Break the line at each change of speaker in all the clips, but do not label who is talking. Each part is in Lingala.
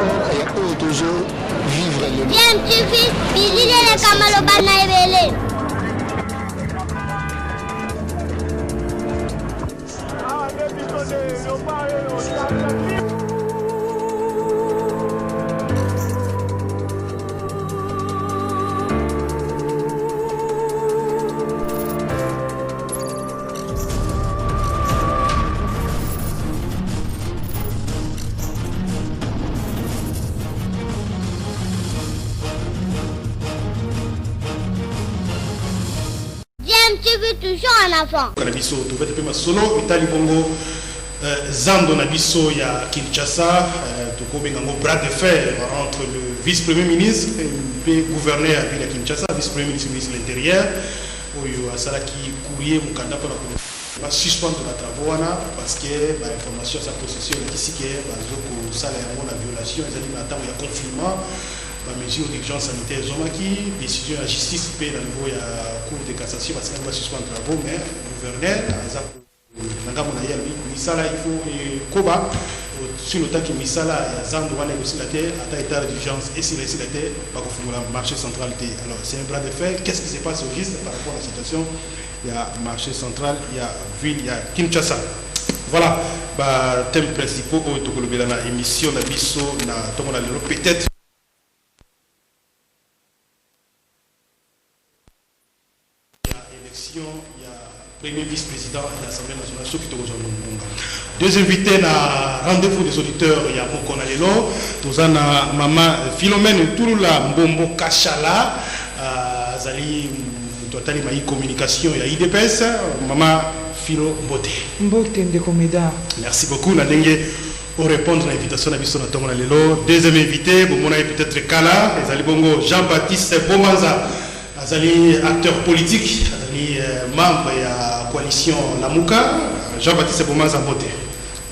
Oyo tozo vivre lelo.
DMTV, bilili eleka maloba na ebele. DMTV toujours en avant.
Na biso tobeta mpe masolo etali bongo zando na biso ya Kinshasa, tokobenga yango bras de fer entre le vice premier ministre mpe gouverneur ya ville ya Kinshasa, vice premier ministre, ministre de l'Intérieur, oyo asalaki courrier, mokanda mpona basuspendre batravaux wana parce que bainformation ya sa possession elakisi ke bazokosala yango na violation. Ezali na ntango ya confinement, bamesure d'urgence sanitaire ezwamaki, décision ya justice mpe na niveau ya Cour de cassation, basalaki basuspendre travaux. Mais gouverneur aza na ngambo na ye, alobi misala il faut ekoba sur le temps que misala ya zando wana ekosila te. Ata état d'urgence esila, esila te, bakofungola marché central te. Alors c'est un bras de fer. Qu'est-ce qui se passe au juste par rapport à la situation ya marché central ya ville ya Kinshasa? Voilà bathème principaux oyo tokolobela na émission na biso na ntongo na lelo. Peut-être ya élection ya premier vice-président de l'Assemblée nationale, soki tokozwa ngonga. Deux invités na Rendez-vous des auditeurs ya moko na lelo. Toza na mama Philomène Tulula Mbombo Kashala, azali moto atali mai communication ya UDPS. Mama Philo, mbote.
Mbote, ndeko Médard.
Merci beaucoup na ndenge orépondre na invitation na biso na ntongo na lelo. Deuxième invité, bomona ye peut-être kala, ezali bongo Jean-Baptiste Bomanza, azali acteur politique, azali membre ya coalition Lamuka. Jean-Baptiste Bomanza, mbote.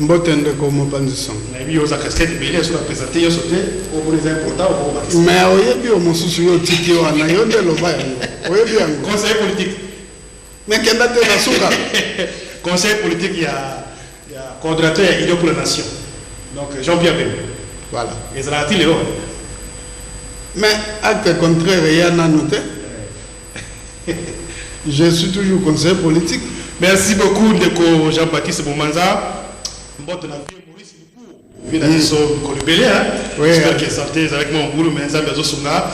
Mbote, ndeko mopanzi sango.
Nayebi yo oza casquette ebele, so na présente nyonso te, omona eza important okobakisa.
Mais oyebi yo mosusu, yo otiki wana, yo nde loba yango, oyebi yango.
Conseiller politique.
Mais kenda te na suka.
Conseiller politique ya coordonnateur ya Union pour la nation, donc Jean-Pierre Bemba.
Voilà.
Ezalaka ti lelo.
Mais acte contraire eya nanu te, je suis toujours conseiller politique.
Merci beaucoup, ndeko Jean-Baptiste Bomanza. Mbote na vieux Maurice Luku, vieux na biso mikolo ebele. J'espère que santé ezalaki mwa mobulu, mais Nzambe azosunga,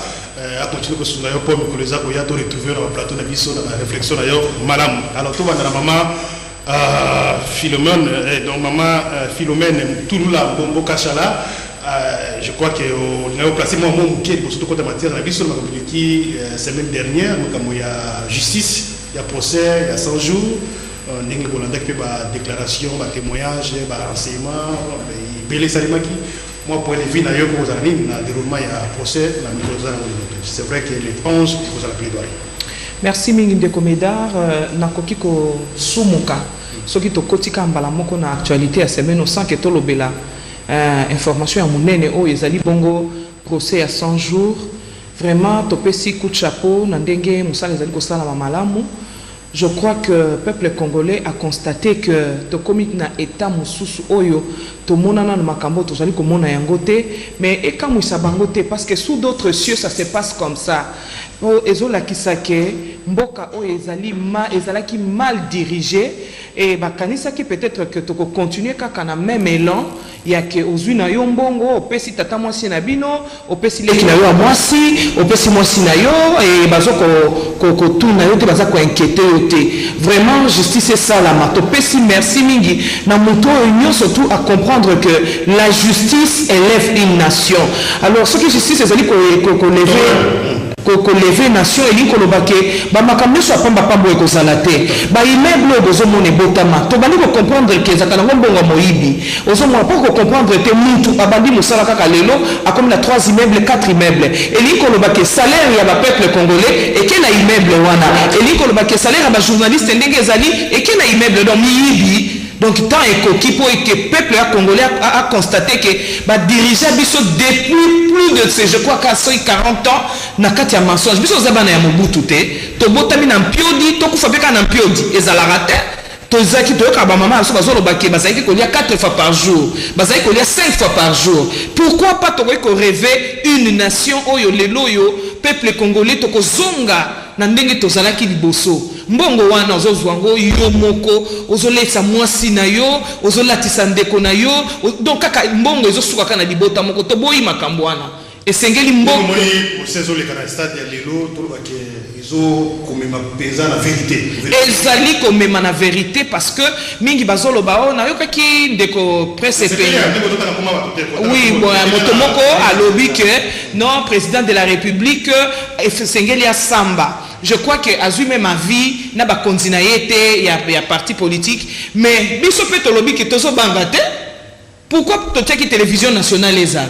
acontinue kosunga yo mpo mikolo eza koya to retrouve na baplateau na biso na baréflexion na yo malamu. Alors tobanda na mama Philomène, donc mama Philomène Tulula Mbombo Kashala. Je crois que olingaki oplace mwa mo moke liboso tokota matière na biso na makambo eleki semaine dernière, makambo ya justice, ya procès ya 100 jours, ndenge bolandaki mpe badéclaration, batémoignage, barenseignement ebele esalemaki. Mwa point de vue na yo kozala nini na déroulement ya procès na mikolo eza nango lelo? C'est vrai que le 11 ekozala plaidoirie.
Merci mingi, ndeko Médard. Nakoki kosumuka soki tokoti ka mbala moko na actualité ya semaine sans ke tolobela information ya monene oyo ezali bongo procès ya 100 jours. Vraiment topesi coup de chapeau na ndenge mosala ezali kosalama malamu. Je crois que peuple congolais a constaté que tokomi na état mosusu oyo tomonana na makambo tozali komona yango te. Mais ekamwisa bango te, parce que sous d'autres cieux ça se passe comme ça. Po ezolakisa ke mboka oyo ezali ezalaki mal dirigé et bakanisaki peut-être que tokocontinue kaka na même élan ya ke ozwi na yo mbongo, opesi tata mwasi na bino, opesi leki na yo ya mwasi, opesi mwasi na yo e baza kotuna yo te, baza koinquiéter yo te. Vraiment justice esalama. Topesi merci mingi na moto oyo nyonso tu acomprendre que la justice élève une nation. Alors soki justice ezali kolever nation, elingi koloba ke bamakambo nyonso ya pambapamba oyo ekozala te. Baimmeuble oyo bozomona ebotama, tobandi kocomprendre ke ezalaka nango mbongo ya moyibi. Ozomona mpo kocomprendre te, mutu abandi mosala kaka lelo akomi na 3 immeuble, 4 immeuble. Elingi koloba ke salaire ya bapeuple congolais eke na immeuble wana. Elingi koloba ke salaire ya bajournaliste ndenge ezali eke na immeuble. Donc miyibi. Donc temps ekoki mpo eke peuple ya congolais a constaté ke badirige biso depuis plus de ce, je crois ka soki 40 ans na kati ya mensonge. Biso oza bana ya Mobutu te, tobotami na mpiodi, tokufa mpe kaka na mpiodi, ezalaka te. Tozalaki toyokaka bamama na biso bazoloba ke bazalaki kolia 4 fois par jour, bazalaki kolia 5 fois par jour. Pourquoi pas tokoki korêver une nation oyo lelo oyo peuple congolais tokozonga na ndenge tozalaki liboso? Mbongo wana ozozwa yango yo moko, ozoletisa mwasi na yo, ozolatisa ndeko na yo, donc kaka mbongo ezosuka kaka na libota moko. Toboyi makambo wana, esengeli mbongo.
Omoni procès ezoleka na stade ya lelo, tolobake ezokomema mpenza na vérité.
Ezali komema na vérité, parce que mingi bazoloba oyo nayokaki ndeko presse epeni. Oui, bon, moto moko alobi que non, président de la République esengeli asamba. Je crois que azwi même avis na bakonzi na ye te ya parti politique. Mais biso mpe tolobi ke tozobanga te. Pourquoi totiaki télévision nationale ezala?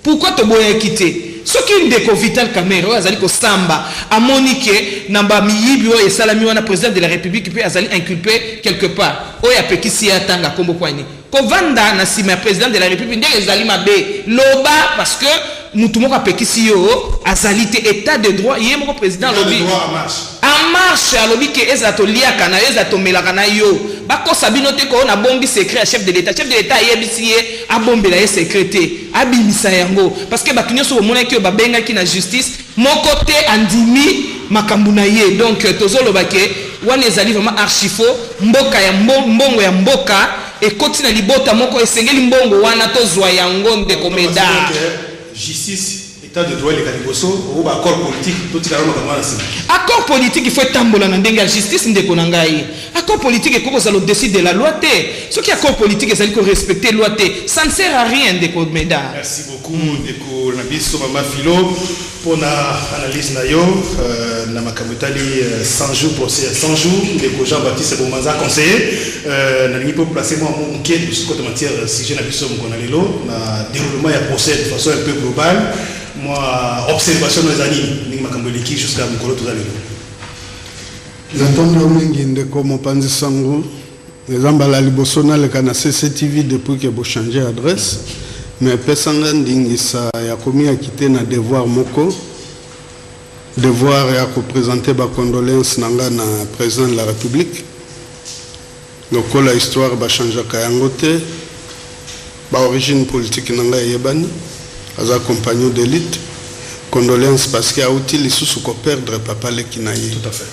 Pourquoi toboyaki te? Soki ndeko Vital Kamerhe oyo azali kosamba amoni ke na bamiyibi oyo esalami wana, président de la République mpe azali inculpé quelque part, oyo apekisi ye atanga nkombo, kwani kovanda na nsima ya président de la République ndenge ezali mabe? Loba, parce que mutu moko apekisi yo azali te. État de droit, ye moko président alobi en marche, alobi ke ezala toliaka na yo, ezala tomelaka na yo, bakosa bino te. Koyo nabombi secret ya chef de l'État, chef de l'État ayebisi ye abombela ye secret te, abimisa yango, parce que bato nyonso bomonaki oyo babengaki na justice, moko te andimi makambo na ye. Donc tozoloba ke wana ezali vraiment archifaux. Mboka ya mbongo ya mboka ekoti na libota moko. Esengeli mbongo wana tozwa yango, ndeko Médard.
Justice, état de droit eleka liboso oyo baaccord politique totikala makambo wana nsima.
Accord politique, il faut etambola na ndenge ya justice, ndeko na ngai. Accord politique ekoki kozala au-dessus de la loi te. Soki accord politique ezali korespecte loi te, ça ne sert à rien, ndeko Médard.
Merci beaucoup, ndeko na biso mama Philo, mpona analyse na yo na makambo etali 100 jours, procès ya 100 jours. Ndeko Jean Baptiste Bomanza, conseiller, nalingi mpo place mwa mo moke kota matière, sujet na biso moko na lelo, na déroulement ya procès de façon un peu globale. Mwa observation no eza nini, ndenge makambo eleki jusqu'à mokolo toza lelo?
Natondi yo mingi, ndeko mopanzi sango. Eza mbala liboso naleka na CCTV depuis ke bochange adresse, mais epesanga ndingisa ya komiyaki te na devoir moko, devoir ya koprésente bacondoléance na nga na président de la République. Lokola histoire bachangeaka yango te, baorigine politique na ngai eyebani, aza compagnon d'élite. Condoléance parce que auti lisusu koperdre papa leki na ye.
Tout à fait.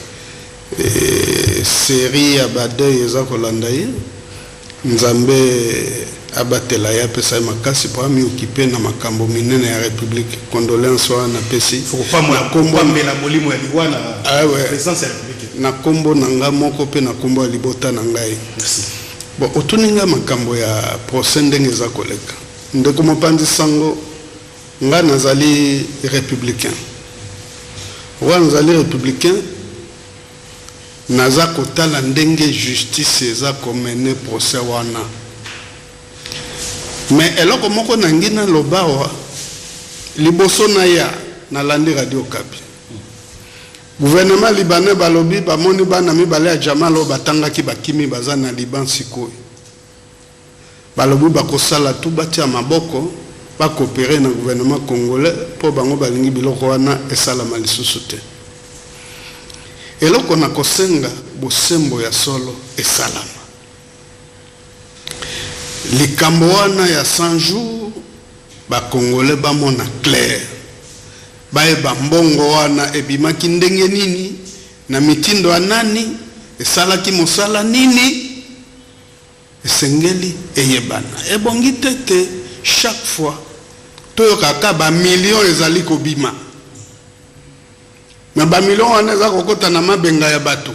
E, série ya badeuil eza kolanda ye. Nzambe abatela ye, apesa ye makasi mpo amiokipe na makambo minene ya République. Condoléance wana napesi
kopambela molimo ya liwa na
Ah ouais.
présidence ya République.
Na nkombo na nga moko mpe na nkombo ya libota na ngai.
Merci.
Bon, otuni nga makambo ya procès ndenge eza koleka. Ndeko mopanzi sango, nga nazali républicain. Wana nazali républicain, naza kotala ndenge justice eza komene procès wana. Mais eloko moko nangi naloba awa, liboso na ya nalandi Radio Kapi, gouvernement libanais balobi bamoni bana mibale ya Jamal oyo batangaki, bakimi, baza na Liban sikoyo. Balobi bakosala tu batia maboko, bacoopérer na gouvernement congolais mpo bango balingi biloko wana esalama lisusu te. Eloko na kosenga, bosembo ya solo esalama. Likambo wana ya 100 jours, bakongolais bamona clair, bayeba mbongo wana ebimaki ndenge nini, na mitindo ya nani, esalaki mosala nini. Esengeli eyebana. Ebongi te te chaque fois toyokaka bamillion ezali kobima, me bamillion wana eza kokɔta na mabenga ya bato.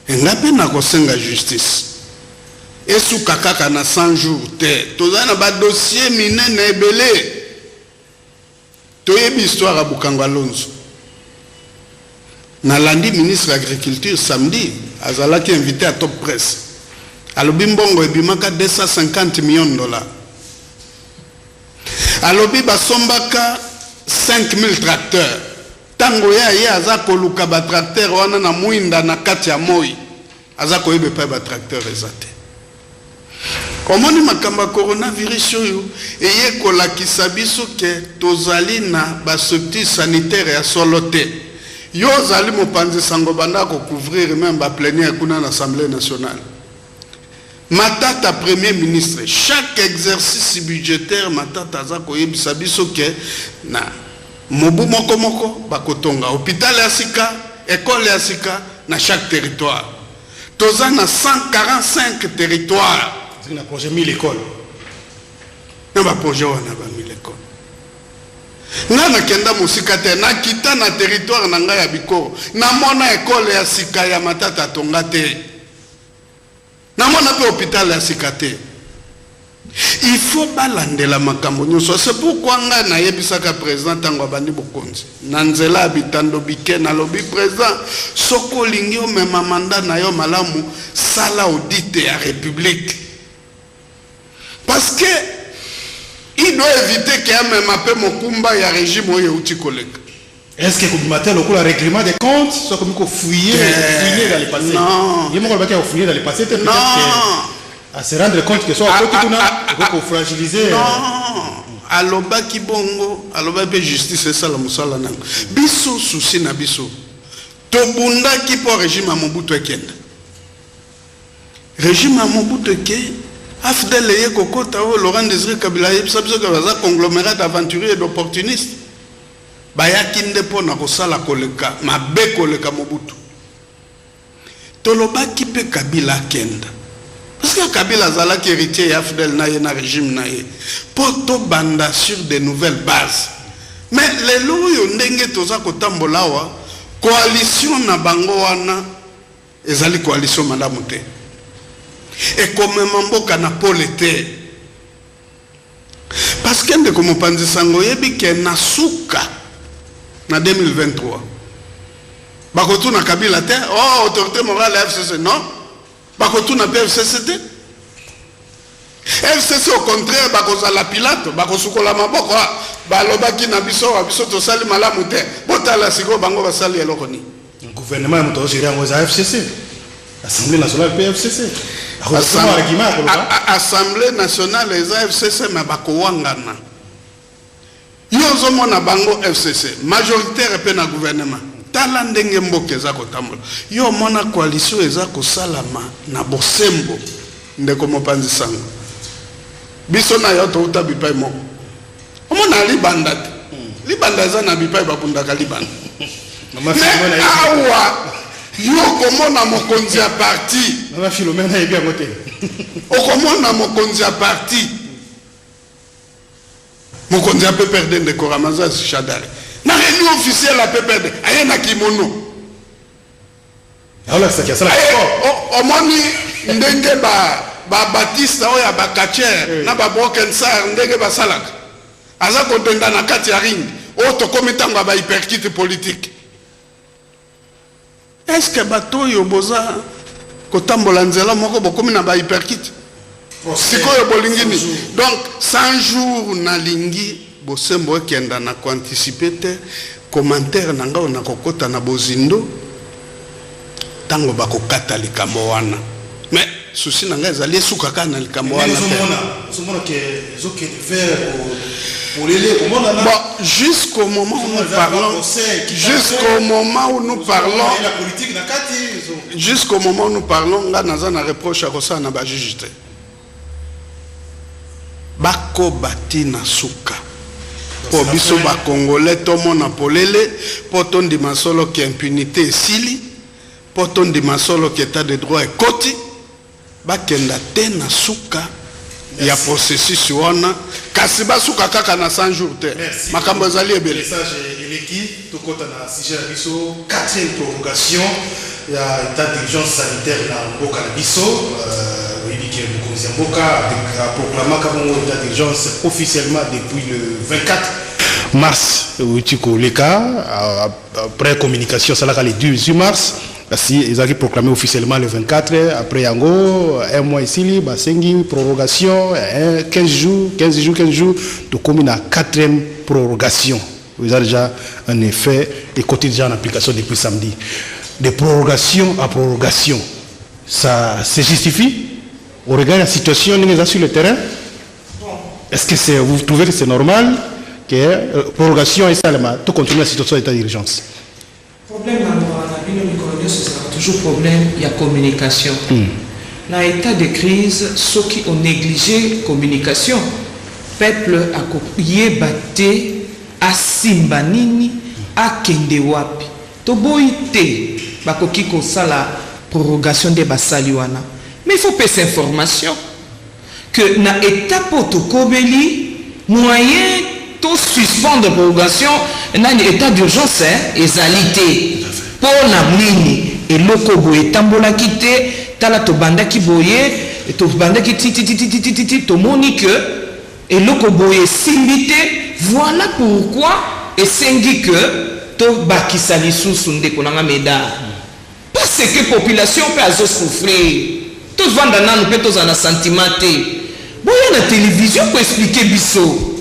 Enga mpe na kosenga justice esuka kaka na 100 jours te. Tozali na badossier minene ebele. Toyebi histoire ya Bukanga Lonzo. Nalandi ministre ya Agriculture samedi, azalaki invité à Top Presse, alobi mbongo ebimaka 250 millions de dollars. Alobi basombaka 5000 tracteurs. Ntango ye aza koluka batracteur wana na mwinda na kati ya moi, aza koyeba epai batracteur eza te. Omoni makambo ya coronavirus oyo eye kolakisa biso ke tozali na bastructure sanitaire ya solo te. Yo ozali mopanzi sango, banda kocouvrir même baplénière kuna na Assemblée nationale. Matata premier ministre, chaque exercice budgétaire, Matata aza koyebisa biso ke na mobu moko moko bakotonga hôpital ya sika, école ya sika na chaque territoire. Toza na 145 territoire.
Na projet 1000 écoles.
Na baprojet wana ba 1000 école, ngai nakenda mosika te, nakita na territoire na ngai ya Bikoro, namona école ya sika ya Matata atonga te, namona mpe hôpital ya sika te. Il faut balandela makambo nyonso. C'est pourquoi ngai nayebisaka président, ntango abandi bokonzi, na nzela ya bitando bike, nalobi: "Président, soki olingi omema mandat na yo malamu, sala audit ya république", parce que il doit éviter ke amema mpe mokumba ya régime oyo euti koleka.
Est ce que kobima te lokola règlement des comptes, so akomi kofouiller, fouiller dans le passé?
Non.
Ye moko alobaki akofouiller dans le passé te.
Non.
Peut-être que à se rendre compte que so akoti kuna, ekoki kofragiliser.
Non, alobaki bongo, alobaki mpe justice esala mosala nango. Biso, souci na biso, tobundaki mpo régime ya Mobutu ekenda. Régime ya Mobutu eke, AFDL eye kokota. Oyo Laurent Désiré Kabila ayebisa biso ke baza conglomérat d'aventurier et d'opportuniste, bayaki nde mpo na kosala koleka mabe koleka Mobutu. Tolobaki mpe Kabila akenda, parce que Kabila azalaki héritier ya AFDL na ye na régime na ye, mpo tobanda sur de nouvelles bases. Mais lelo oyo, ndenge toza kotambola awa, coalition na bango wana ezali coalition malamu te, ekomema mboka na pole te, parce que, ndeko mopanzi sango, oyebi ke na suka na 2023 bakotuna Kabila te: "Oh, autorité morale ya FCC." Non, bakotuna mpe FCC te. FCC, au contraire, bakozala Pilato, bakosukola maboko. Ah, balobaki na biso awa, biso tosali malamu te, botala sikoyo bango basali eloko nini.
Gouvernement ya moto azogérer yango eza FCC, Assemblée nationale mpe FCC. Akosoma argument ya koloba.
Assemblée nationale eza FCC, me bakowangana. Yo ozomona bango FCC majoritaire mpe na gouvernement. Tala ndenge mboka eza kotambola. Yo omona coalition eza kosalama na bosembo. Ndeko mopanzi sango, biso na yo touta bipai moko. Omona libanda te, libanda eza na bipai babundaka libanda.
Mama
Me
Philomène ayebi.
Awa yo komona mokonzi ya parti.
Mama Philomène ayebi yango te.
Okomona mokonzi ya parti, mokonzi ya PPRD, ndeko Ramazani Shadary, na réunion officielle ya PPRD, aye na kimono.
Aolakisaki asala
Aye,
sport.
Omoni ndenge babatista oyo ya bacatcheurs na babroken sar, ndenge basalaka, aza kodenda na kati ya ring. Oyo tokomi ntango ya bauppercut politique. Est ce que bato oyo boza kotambola nzela moko, bokomi na bauppercut sikoyo, bolingi nini? Donc 100 jours, nalingi bosembo ekenda na koanticiper te commentaire na ngai na kokɔta na bozindo ntango bakokata likambo wana. Mais souci na ngai ezali esuka kaka na likambo wana te.
Ozomona ke ezokende vers polele komonana.
Bon, jusqu'au moment où nous parlons, jusqu'au moment où nous parlons,
la politique na kati.
Jusqu'au moment où nous parlons, nga naza na reproche ya kosala na bajuge te. Bakoba ntina suka mpo biso bakongolais tomona polele, mpo tondima solo ke impunité esili, mpo tondima solo ke état de droit ekoti. Bakenda te na suka ya processus wana, kasi basuka kaka na 100 jours te.
Merci.
Makambo ezali ebele.
Message eleki. Tokɔta na sujet na biso, quatrième prorogation ya état d'urgence sanitaire na mboka na biso. Oyebi ke mokonzi ya mboka aproclamaka bongo état d'urgence officiellement depuis le 24 mars euti koleka, après communication asalaka le 18 mars, kasi ezalaki proclamé officiellement le 24. Après yango, un mois esili, basengi prorogation 15 jours, 15 jours, 15 jours. Tokomi na quatrième prorogation. Eza déjà un effet ekoti déjà en application depuis samedi. De prorogation à prorogation, ça se justifie au regard de la situation ndenge eza sur le terrain? Est-ce que c'est, vous trouvez que c'est normal que prorogation esalema to continue la situation d'état d'urgence?
Problème. nyonso ezalaka toujours problème ya communication. Na état de crise, soki onéglige communication, peuple akoyeba te asimba nini, akende wapi. Toboyi te, bakoki kosala prorogation nde basali wana, mais il faut pesa information que na étape oyo tokobeli, moyen tosuspendre prorogation nani, état d'urgence, hein, ezali te. Mpo na nini? Eloko boye etambolaki te. Tala, tobandaki boye, tobandaki titititititi, tomoni que eloko boye esimbi te. Voilà pourquoi esengi que tobakisa lisusu. Ndeko nanga Médard, parce que population mpe azosouffrir. Tovanda nanu mpe tozala na sentiment te. Boya na télévision koexpliquer biso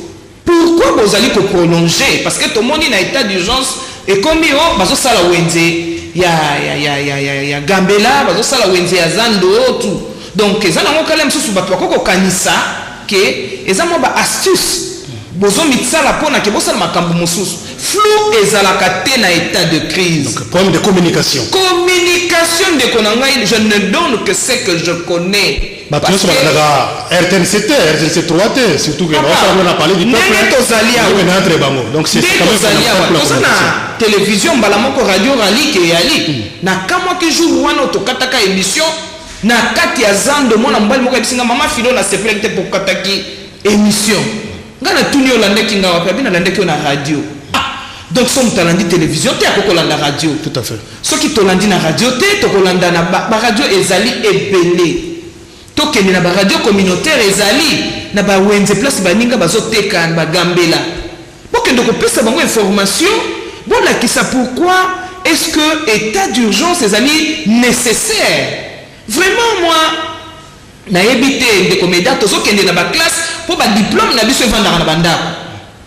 pourquoi bozali koprolonger, parce que tomoni na état d'urgence ekomi o bazosala wenze ya Gambela, bazosala wenze ya zando tout. Donc eza nango kala mosusu bato bakoki kokanisa ke eza mwa ba astuce bozomisala mpona ke bosala makambo mosusu. Flou ezalaka te na état de crise.
Donc, problème de communication.
Communication, ndeko na ngai, je ne donne que ce que je connais.
Bato nyonso balandaka RTNC te, RTNC 3 te, surtout que baosala na parler du peuple.
Ndenge tozali awa,
entre bango, donc c'est
nde tozali awa, toza na télévision mbala moko, radio ralike eyali. Nakamwaki jour wana oyo tokataka émission na kati ya zando, mwana mobali moko ayebisinga: "Mama Filo, nasepelaki te po okataki émission." Ngai natuni: "Olandaki nga wapi?" Abi: "Nalandaki yo na radio." Ah, donc so moto alandi télévision te, akoki kolanda radio.
Tout à fait.
Soki tolandi na radio te, tokolanda na baradio. Ezali ebele, tokende na baradio communautaire, ezali na bawenze place baninga bazoteka bagambela. Bokende kopesa bango information, bolakisa pourquoi est-ce que état d'urgence ezali nécessaire. Vraiment, moi nayebi te, ndeko Médard, tozokende na baclasse mpo badiplôme na biso evandaka na bandako,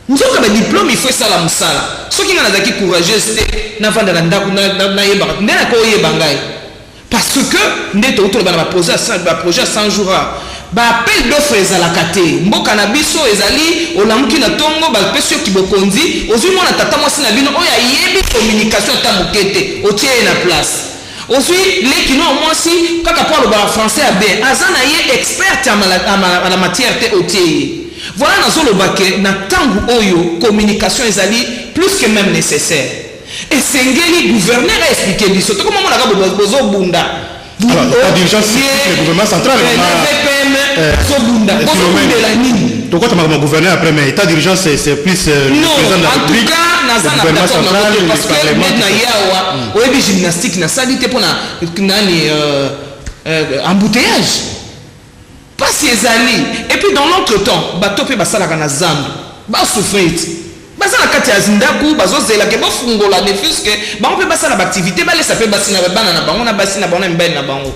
nzoka badiplôme ifo esala mosala. Soki ngai nazalaki courageuse te, navanda na ndako, nayebaka nde nakoyeba ngai, parce que nde touti toloba na baprojet ya 100 jours, baappel d'offre ezalaka te. Mboka na biso ezali, olamuki na ntongo, bapesi yo kibokonzi, ozwi mwana tata mwasi na bino oyo ayebi communication ata moke te, otie ye na place. Ozwi leki no mwasi kaka mpo alobaka français ya bien, aza na ye experte à la matière te, otie ye. Voilà, nazoloba ke na ntango oyo communication ezali plus que même nécessaire. Esengeli gouverneur aexpliquer biso. Tokomamonaka bozobunda.
Alors, état d'urgence, c'est le gouvernement central.
VPM bozobunda, bozobundela nini?
Tokota makambo gouverneur après, mais état d'urgence, c'est plus
le président de la République. En tout cas, naza na d'accord na parce que net na yawa oyebi gymnastique nasali te mpona nani, embouteillage, pasi ezali. Et puis dans l'autre temps, bato mpe basalaka na zando basouffrir ti baza na kati ya ndako, bazozelake bofungola, ne fût-ce que bango mpe basala baactivité, balesa mpe basi na bana na bango, na basi na bango, na mibali na bango.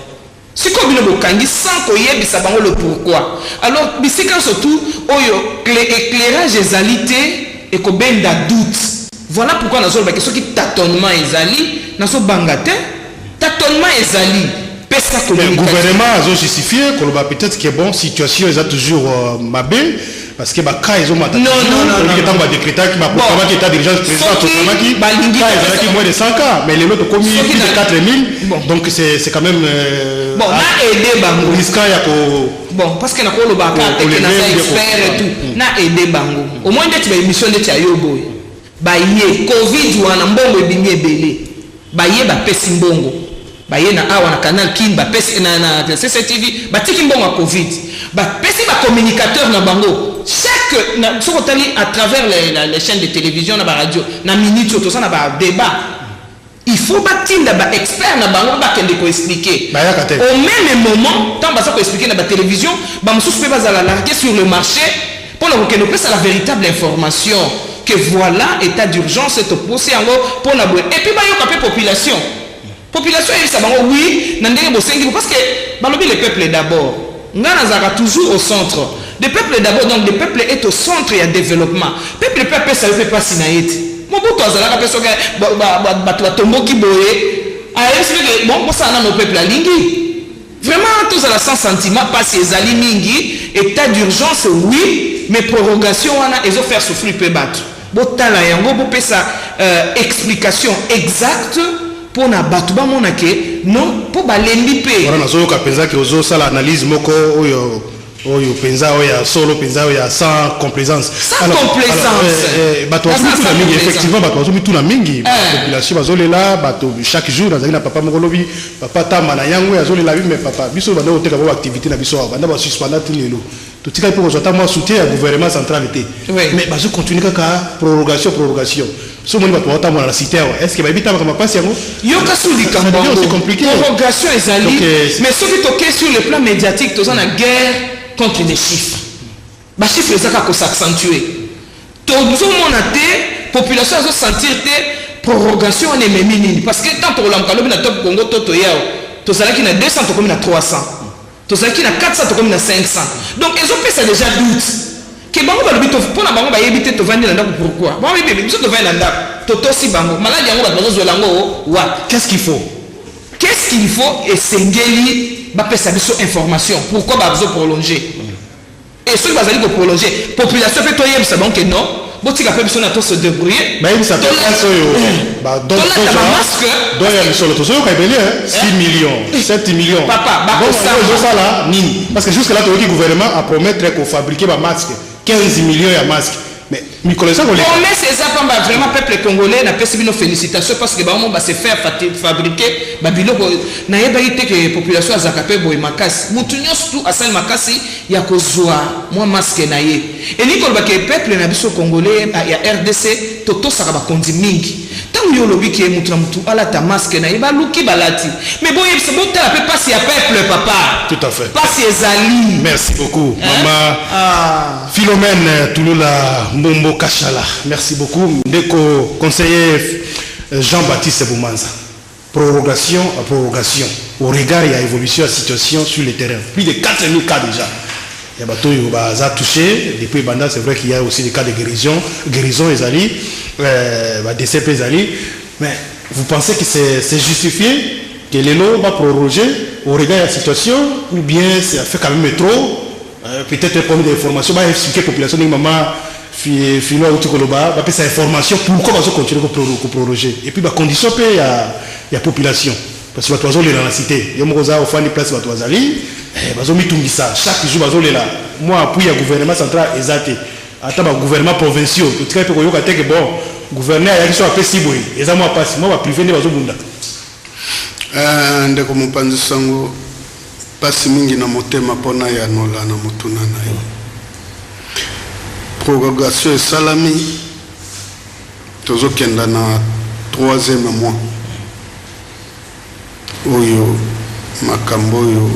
Sikoyo bino bokangi sans koyebisa bango le pourquoi. Alors bisika surtout oyo éclairage ezali te, ekobenda doute. Voilà pourquoi nazolobaki soki tâtonnement ezali, nazobanga te, tâtonnement ezali, pesa
communication. Gouvernement azojustifie koloba peut-être que bon, situation eza toujours mabe, parce que bacas ezomata. Ntango badécrétaki, baproclamaki état d'urgence, président aproclamaki, cas ezalaki moins de 100 cas, mais lelo tokomi plus de 4000. Donc c'est quand même
bon, na aide bango.
Risquant ya ko
Bon, parce que nakolobaka te ke naza expert et tout. Na aide bango au moins ndeti baémission ndeti ya yo boye. Baye Covid wana, mbongo ebimi ebele, baye bapesi mbongo, baye na awa na Canal Kin, bapesi na CCTV, batiki mbongo ya Covid, bapesi bacommunicateur na bango chaque soki otali à travers les chaînes de télévision na baradio, na minute oyo toza na badébat, il faut batinda baexpert na bango bakende koexpliquer.
Bayaka te.
Au même moment, ntango baza koexpliquer na batélévision, bamosusu mpe bazala largué sur le marché mpona kokende kopesa la véritable information que voilà, état d'urgence toposi yango mpona boye. Et puis bayoka mpe population. Population eyebisa bango oui na ndenge bosengi, parce que balobi le peuple d'abord. Ngai nazalaka toujours au centre, le peuple d'abord. Donc le peuple est au centre ya développement. Peuple mpe apesa yo mpe mpasi na ye te. Mobutu azalaka mpe, soki bato batomboki boye, ayebisi mpe: "Bon, bosala nano peuple alingi." Vraiment, tozala sans sentiment. Mpasi ezali mingi. État d'urgence, oui, mais prorogation wana ezofaire souffrir mpe bato. Botala yango, bopesa explication exacte. Mpo na bato bamona ke non, mpo balembi mpe.
Wana nazoyoka mpenza ke ozosala analyse moko oyo oyo mpenza, oyo ya solo mpenza, oyo ya sans complaisance.
Sans complaisance.
Bato
Naza
bazomituna
sans
mingi.
complaisance.
Effectivement, bato bazomituna mingi, population bazolela. Bato chaque jour nazali na papa moko lobi, papa Tamba na yango, azolela bi: "Mais papa, biso banda koteka bo baactivité na biso awa, banda basuspenda ti lelo, totikali mpo kozwa ata mwa soutien ya gouvernement central te." Mais bazocontinue kaka prorogation, prorogation. So omoni bato baotambola na cité awa, est ce que bayebi ta makambo mpasi yango?
Yoka su likambo
Ça devient aussi
yango.
compliqué.
Prorogation ezali.
Donc,
Mais soki toke sur le plan médiatique, toza na guerre contre les chiffres. Bachiffre eza kaka kos'accentuer. Tozomona te, population azosentir te prorogation wana ememi nini, parce que tant tokolamuka lobi na Top Congo to toyawo, tozalaki na 200, tokomi na 300, tozalaki na 400, tokomi na 500. Donc ezopesa déjà doute ke bango balobi mpo na bango bayebi te. Tovandi na ndako, pourquoi? Bango bayebi, biso tovandi na ndako, totosi bango. Maladi yango, bato bazozwela yango wapi?
Qu'est-ce qu'il faut?
Qu'est-ce qu'il faut? Esengeli bapesa biso information pourquoi bazoprolonger. Et soki bazali koprolonger, population mpe toyebisa bango ke non, botika mpe biso na to se débrouiller.
Bayebisa mpe place oyo.
Tolata bamasque.
Don ya misolo tozoyoka ebele, 6 millions, 7 millions.
Papa, bakosamba.
Ezosala nini? Parce que jusque là toyoki gouvernement apromettre kofabriquer bamasque, 15 millions ya masque, mais mikolo eza koleka.
Promesse eza pamba. Vraiment, peuple congolais, napesi bino félicitation, parce que bango base faire fabriquer babiloko. Nayebaki te ke population azalaka mpe boye makasi. Motu nyonso tu asali makasi ya kozwa mwa masque na ye. Elingi koloba ke peuple na biso congolais ya RDC totosaka bakonzi mingi. Ntango yo olobi ke motu na motu alata masque na ye, baluki balati. Mais boyebisa, botala mpe mpasi ya peuple, papa.
Tout à fait.
Mpasi ezali.
Merci beaucoup, mama.
Ah.
Philomène Touloula Mbombo Kachala, merci beaucoup. Ndeko conseiller Jean-Baptiste Boumanza, prorogation à prorogation, au regard ya évolution ya situation sur le terrain, plus de 4000 cas déjà ya bato oyo baza touché depuis banda. C'est vrai qu'il y a aussi des cas de guérison, guérison ezali, badécès mpe ezali, mais vous pensez que c'est justifié que lelo baproroger au regard ya situation, ou bien ça fait quand même trop? Peut-être problème d'information, baexpliquer population ndenge mama Filo auti koloba, bapesa information pourquoi bazocontinue koproroger, et puis bacondition mpe ya population, parce que bato bazolela na cité. Yo moko oza ofandi place bato bazali, bazomitungisa chaque jour, bazolela. Mwa appui ya gouvernement central eza te, ata bagouvernement provinciaux totikali mpe koyoka te ke bon, gouverneur ayaki so apesi boye. Eza mwa pasi, mwa baprivé nde bazobunda.
Ndeko mopanzi sango, mpasi mingi na motema mpona yanola na motuna na yo. Prorogation esalami, tozokenda na troisième mois oyo makambo oyo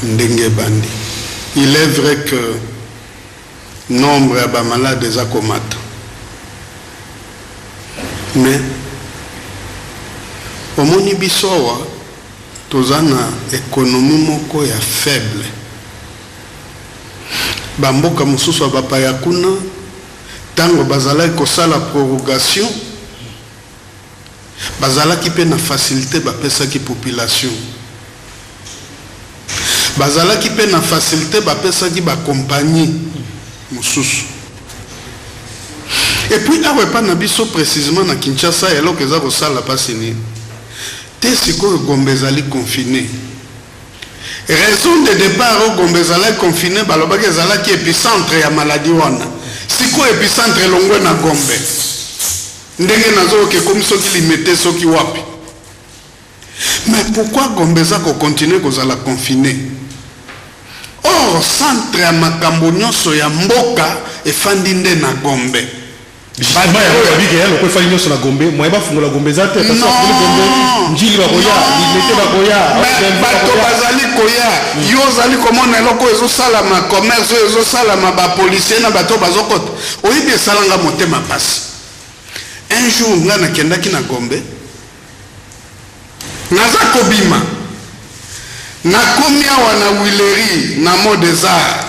ndenge ebandi. Il est vrai que nombre ya bamalade eza komata, mais omoni biso awa toza na économie moko ya faible. Bamboka mosusu ya bapaya kuna, ntango bazalaki kosala prorogation, bazalaki mpe na facilité bapesaki population, bazalaki mpe na facilité bapesaki bakompagnie mosusu. Et puis awa epa na biso, précisement na Kinshasa, eloko eza kosala mpasi nini te? Sikoyo Gombe ezali confiné. Raison de départ oyo Gombe ezalaki confiné, balobaki ezalaki épicentre ya maladie wana. Sikoyo épicentre elongwe na Gombe, ndenge nazoyoka ekomi soki Limete, soki wapi. Mais pourquoi Gombe eza kocontinue kozala confiné? Or centre ya makambo nyonso ya mboka efandi nde na Gombe.
Justement, yango babike ya loko efali nyonso na Gombe, moye bafungola Gombe eza te, parce que bafungoli Gombe, Njili bakoya, Limete bakoya.
Bato bazali koya. Yo ozali komona eloko oyo ezosalama, commerce oyo ezosalama, bapolicier na bato bazokota. Oyebi, esalanga motema mpasi. Un jour nga nakendaki na Gombe, naza kobima, nakomi awa na Huilerie, na Mot des Arts,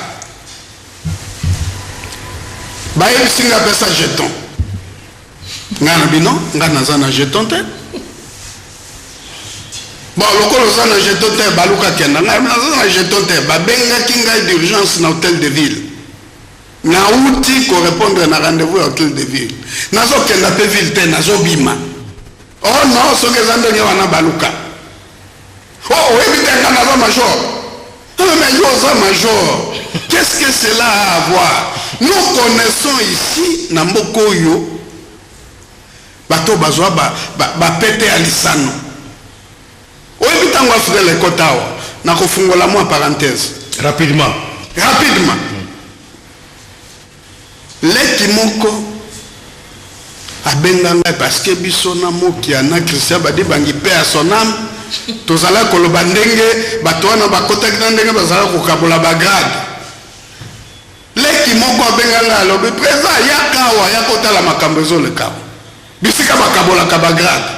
bayebisi nga: "Pesa jeton." Ngai na bino, ngai naza na jeton te. Bon, lokola oza na jeton te, baluka kenda. Ngai naza na jeton te. Babengaki ngai d'urgence na hôtel de ville. Nauti korépondre na rendez-vous ya hôtel de ville, nazokenda mpe ville te, nazobima. Oh non, soki eza ndenge wana, baluka. Oh, oyebi te, nga naza major. Ah, mais yo oza major, qu'est-ce que cela a à voir? Nous connaissons ici na mboka oyo bato bazwa bapete ya lisano. Oyebi, ntango AFDL ekota awa, nakofungola mwa parenthèse.
Rapidement.
Rapidement. Leki moko abenga ngai, parce que biso na Mokia na Christian Badibangi, mpe ya son âme, tozalaki koloba ndenge bato wana bakotaki na ndenge bazalaki kokabola bagrade. Leki moko abenga ngai, alobi: "Président, yaka awa, yaka otala makambo ezoleka bisika bakabolaka bagrade."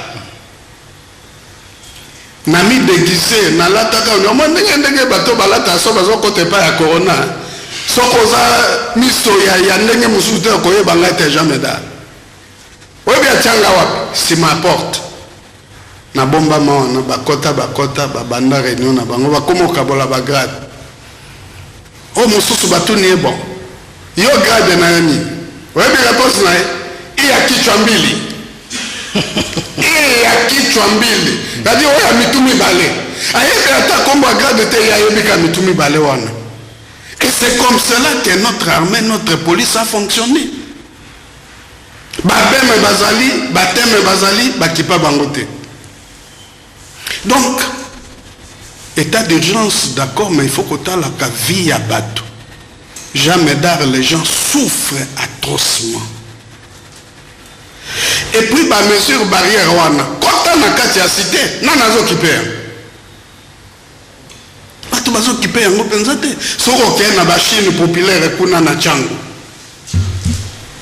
Na midéguiser, nalataka omwa ndenge ndenge bato balata so bazokota epai ya corona. Soki oza miso ya ndenge mosusu te, okoyeba ngai te. Jean Médard, oyebi atianga wapi? Nsima ya porte nabombama wana. Bakota, bakota, babanda réunion na bango, bakóma okabola bagrade. Oyo mosusu batuni ye: "Bon, yo grade na yo nini?" Oyebi réponse na ye? "Iya kichwa mbili." Iya kichwa mbili, kadi oyo ya mitu mibale. Ayebi ata nkombo ya grade te, ye ayebi ka mitu mibale wana. Et c'est comme cela que notre armée, notre police a fonctionné. Babeme bazali, bateme bazali, bakipa bango te. Donc état d'urgence, d'accord, mais il faut kotalaka vie ya bato. Jean Médard, les gens souffrent atrocement. Et puis bamesure barrière wana, kota na kati ya cité, nani azokipe yango? Bato bazokipe yango mpenza te. Soki okeye na bachine populaire kuna na Ntiango,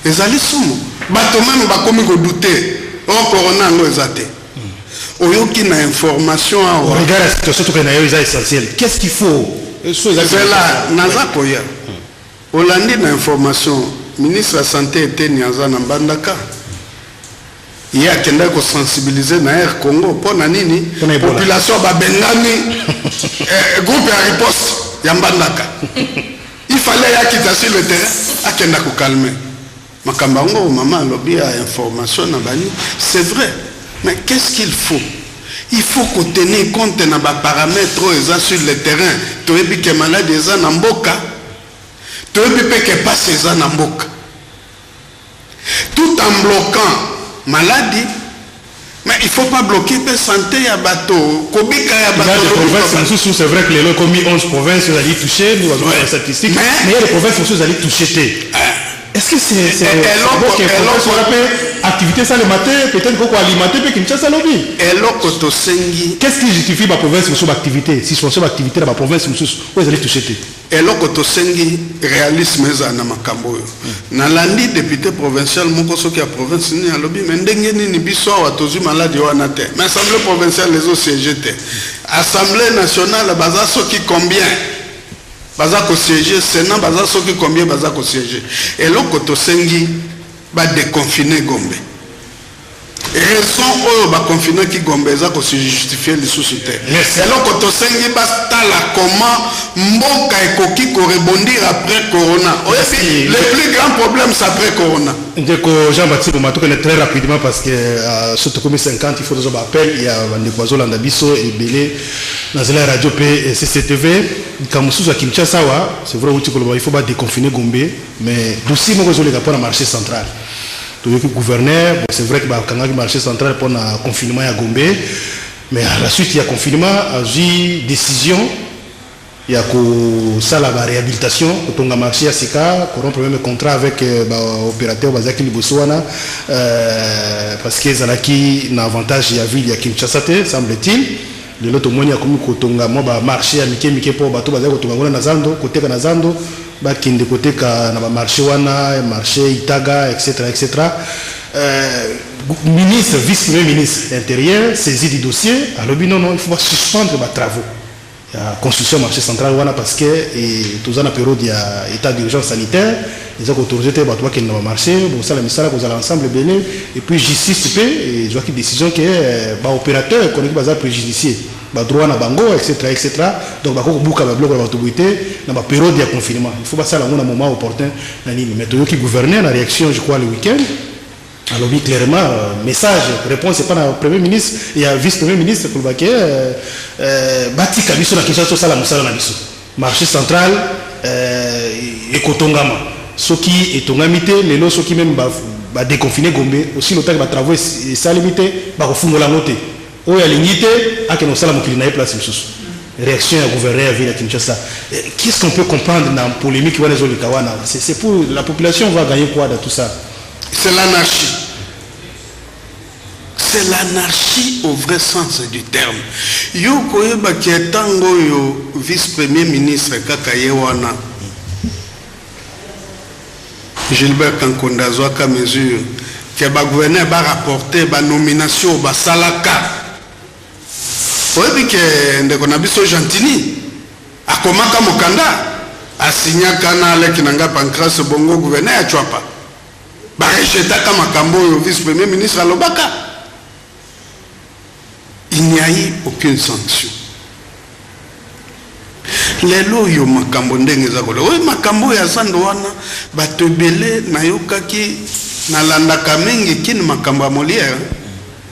ezali somo. Bato même bakomi kodouter o corona yango eza te. Oyoki na information awa.
Regarde la situation tokende na yo, eza essentiel. Qu'est-ce qu'il faut? So
Zela, naza koya. Olandi na information, ministre ya santé Eteni aza na Mbandaka. Ye akendaki kosensibiliser na Air Congo. Mpo na nini?
Mpo na Ebola.
Population babengani, groupe ya riposte ya Mbandaka. Il fallait ye akita sur le terrain, akenda kocalmer makambo yango. Mama alobi ya information na bani, c'est vrai, mais qu'est-ce qu'il faut? Il faut kotenir compte na baparamètre oyo eza sur le terrain. Toyebi ke maladi eza na mboka, toyebi mpe ke pasi eza na mboka, tout en bloquant maladie, mais il faut pas bloquer mpe santé ya bato, kobika ya
Il y a des
bato.
provinces mosusu, c'est vrai que lelo ekomi 11 provinces ezali touché, nous avons la statistique, mais il y a des provinces mosusu ezali touché te. Est-ce que c'est bon que province wana mpe activité esalema te, peut-être koko alimenter mpe Kinshasa lobi?
Eloko tosengi
Qu'est-ce qui justifie baprovince mosusu baactivité, suspension baactivité na baprovince mosusu oyo ezali touché te?
Eloko tosengi, réalisme ezala na makambo oyo. Nalandi député provincial moko, soki ya province nini, alobi: "Me ndenge nini biso awa tozwi maladi wana te, mais assemblée provinciale ezosiéger te? Assemblée nationale baza soki combien baza kosiéger? Sénat baza soki combien baza kosiéger?" Eloko tosengi, badéconfiner Gombe. Raison oyo baconfinaki Gombe eza kosejustifie lisusu te.
Merci.
Eloko tosengi, batala comment mboka ekoki korebondir après corona. Oyebi, le plus grand problème, c'est après corona.
Ndeko Jean-Baptiste Boma, tokende très rapidement parce que so tokomi 50, il faut tozwa baappel ya bandeko bazolanda biso ebele na nzela ya radio mpe CCTV. Likambo mosusu ya Kinshasa awa, c'est vrai, outi koloba il faut badéconfiner Gombe, mais dossier moko ezoleka mpona marché central. Toyoki gouverneur. Bon, c'est vrai que bakangaki marché central mpona confinement ya Gombe, mais à la suite ya confinement azwi décision ya kosala baréhabilitation, kotonga marché ya sika, korompre même contrat avec baopérateur bazalaki liboso wana, parce que ezalaki na avantage ya ville ya Kinshasa te, semble-t-il. Lelo tomoni akomi kotonga mwa bamarché ya mike mike mpo bato bazali kotonga kuna na zando, koteka na zando, bakende koteka na bamarché wana, marché Itaga, etc., etc. Ministre, vice premier ministre intérieur, saisi du dossier, alobi: "Non, non, il faut suspendre batravaux ya construction marché central wana parce que toza na période ya état d'urgence sanitaire, eza koautoriser te bato bakende na bamarché, bosala misala, kozala ensemble ebele." Et puis justice mpe ezwaki décision ke baopérateur économique baza préjudicié, badroit na bango, etc., etc. Donc bakoki kobuka babiloko ya bato boye te na bapériode ya confinement, il faut basala yango na moment opportun na nini. Mais toyoki gouverneur na réaction, je crois le week-end. Alobi clairement message réponse epa na premier ministre ya vice premier ministre koloba ke batika biso na Kinshasa tosala mosala na biso. Marché central ekotongama. Soki etongami te lelo, soki même badéconfine Gombe aussi lotaki, batravaux esalemi te, bakofungola yango te. Oyo alingi te akende kosala mokili na ye place mosusu. Réaction ya gouverneur ya ville ya Kinshasa, qu'est-ce qu'on peut comprendre na polémique wana ezoleka wana? C'est pour la population, va gagner quoi dans tout ça?
C'est l'anarchie. C'est l'anarchie au vrai sens du terme. Yo koyebaki ntango oyo vice premier ministre kaka ye wana Gilbert Kankonda azwaka mesure ke bagouverneur barapporte banomination basalaka. Oyebi ke ndeko na biso Gentini akomaka mokanda, asinyaka na aleki na ngai Pancras Bongo, gouverneur ya Tshuapa, barejetaka makambo oyo vice premier ministre alobaka. Il n'y a eu aucune sanction. Lelo oyo makambo ndenge eza kola oyo, makambo oyo ya zando wana, bato ebele nayokaki, nalandaka mingi kini makambo ya Molière,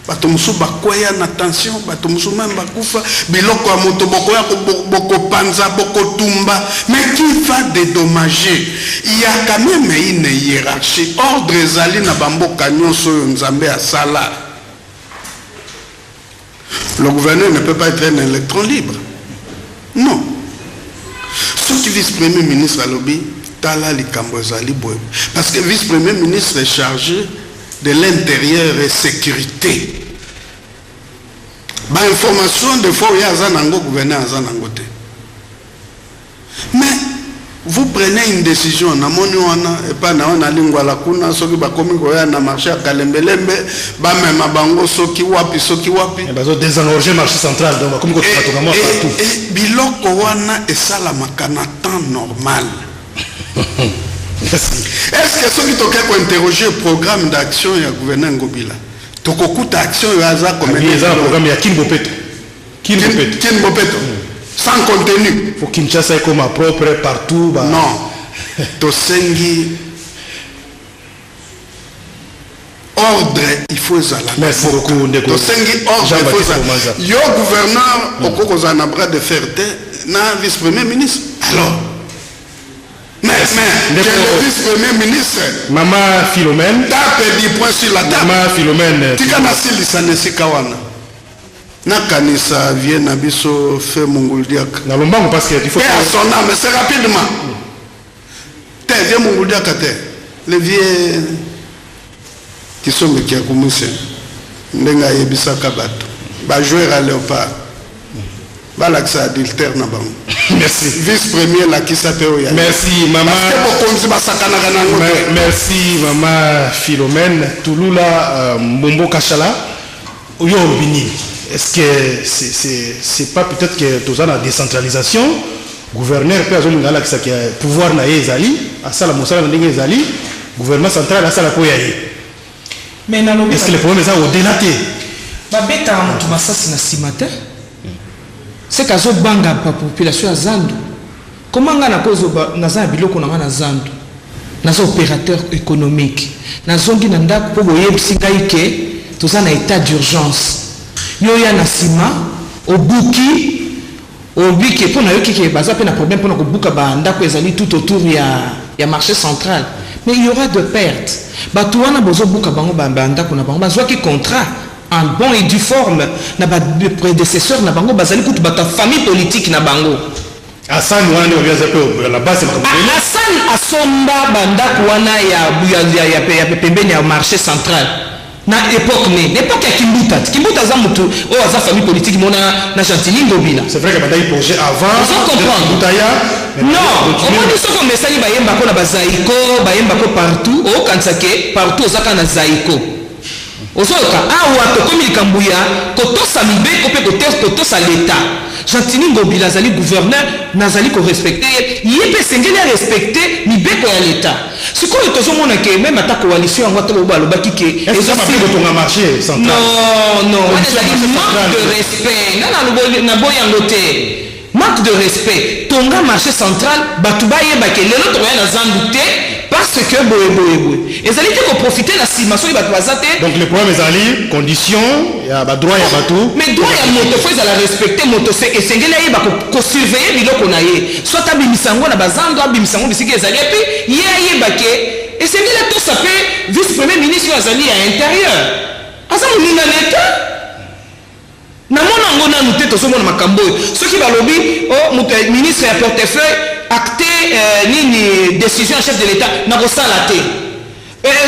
bato mosusu bakweya na tension, bato mosusu même bakufa. Biloko ya moto bokoya bokopanza, bokotumba, mais qui va dédommager? Il y a quand même une hiérarchie. Ordre ezali na bamboka nyonso oyo Nzambe asala. Le gouverneur ne peut pas être un électron libre, non. Soki vice premier ministre alobi tala likambo ezali boye, parce que vice premier ministre est chargé de l'intérieur et sécurité, bainformation des fois oyo aza nango, gouverneur aza nango te. Mais vous prenez une décision, namoni wana epai na wana Lingwala kuna, soki bakomi koya na marché ya Kalembelembe, bamema bango soki wapi, soki wapi.
Bazo désengorger marché central, donc bakomi kotonga mwa partout.
Biloko wana esalamaka na temps normal.
Merci.
Est ce que soki toke kointerroger programme d'action ya gouverneur Ngobila, tokokuta action oyo aza
Abi eza na programme ya Kin Bopeto, Kin Bopeto.
Kin Bopeto sans contenu.
Faut Kinshasa ekoma propre partout ba
Non, tosengi ordre, il faut ezala.
Merci beaucoup, ndeko
Tosengi ordre, il faut
Jean-Baptiste
ezala.
Bomanza.
Yo gouverneur, okoki kozala na bras de fer te na vice premier ministre. Alors mais
Ndeko-
que le vice premier ministre
Mama Philomène.
tape du poing sur la table.
Mama Philomène.
Tika nasilisa na esika wana, nakanisa vie na biso fe Mongoldiaka.
Na lombango, parce que il faut
Paix à son âme, c'est rapidement te. Vieux Mongoldiaka te, le vieux Kisomeki ya Kumuse, ndenge ayebisaka bato bajoueur ya Léopard balakisa adultère na bango.
Merci.
Vice premier, lakisa mpe oyo.
Merci, mama.
Parce que bokonzi basakanaka nango te.
Merci, mama Philomène Tulula. Mbombo Kashala, oyo olobi nini? Est-ce que c'est pas peut-être que toza na décentralisation, gouverneur mpe azolinga alakisaka pouvoir na ye ezali, asala mosala na ndenge ezali, gouvernement central asala mpo ya ye?
Mais nalobi
Est ce que le problème eza au-delà te?
Babetaka moto masasi na nsima te. Seke azobanga bapopulation ya zandu. Koma ngai nakozoba, naza na biloko na ngai na zandu, naza opérateur économique, nazongi na ndako mpo boyebisi ngai ke toza na état d'urgence. Yo ya na nsima obuki, obiki mpo nayoki ke baza mpe na problème mpona kobuka bandako ezali tout autour ya marché central. Mais il y aura de pertes. Bato wana bozobuka bango bandako na bango, bazwaki contrat en bon et due forme na baprédécesseur na bango, bazali kutu bato ya famille politique na bango.
Asani wana nde babiaza mpe la base ya makambo ebele.
Asani asomba bandako wana ya pembeni ya marché central na époque ne époque ya Kimbuta. Kimbuta aza motu oyo aza famille politique mona na Gentili Ngobila.
C'est vrai que bandaki projet avant.
Ozo comprendre?
Butaya.
Non, omoni, soki omesani bayembako na bazaiko, bayembako partout, okokanisa ke partout oza kaka na zaiko. Ozoyoka, awa tokomi likambo ya kotosa mibeko mpe kotosa leta. Gentini Ngobila azali gouverneur, nazali korespecte ye, ye mpe esengeli arespecte mibeko ya leta. Sikoyo tozomona ke même ata coalition yango, ata lobo alobaki ke
kotonga marché central.
Non, non, wana ezali manque de respect. Nga naboyi yango te, manque de respect. Tonga marché central, bato bayeba ke lelo tokoya na zandu te. Parce que boye boye boye ezali te koprofite na nsima soki bato baza te.
Donc le problème ezali condition ya badroit ya bato.
Mais droit ya moto fo ezala respecte. Moto esengeli ayeba kosurveille biloko na ye, soit abimisa yango na bazando, abimisa yango bisika ezali. Et puis ye ayeba ke esengeli atosa mpe vice premier ministre oyo azali ya intérieur, aza moninga na État. Namona yango nanu te. Tozomona makambo oyo, soki balobi o moto ya ministre ya portefeuille acte nini, décision ya chef de l'État, nakosala te.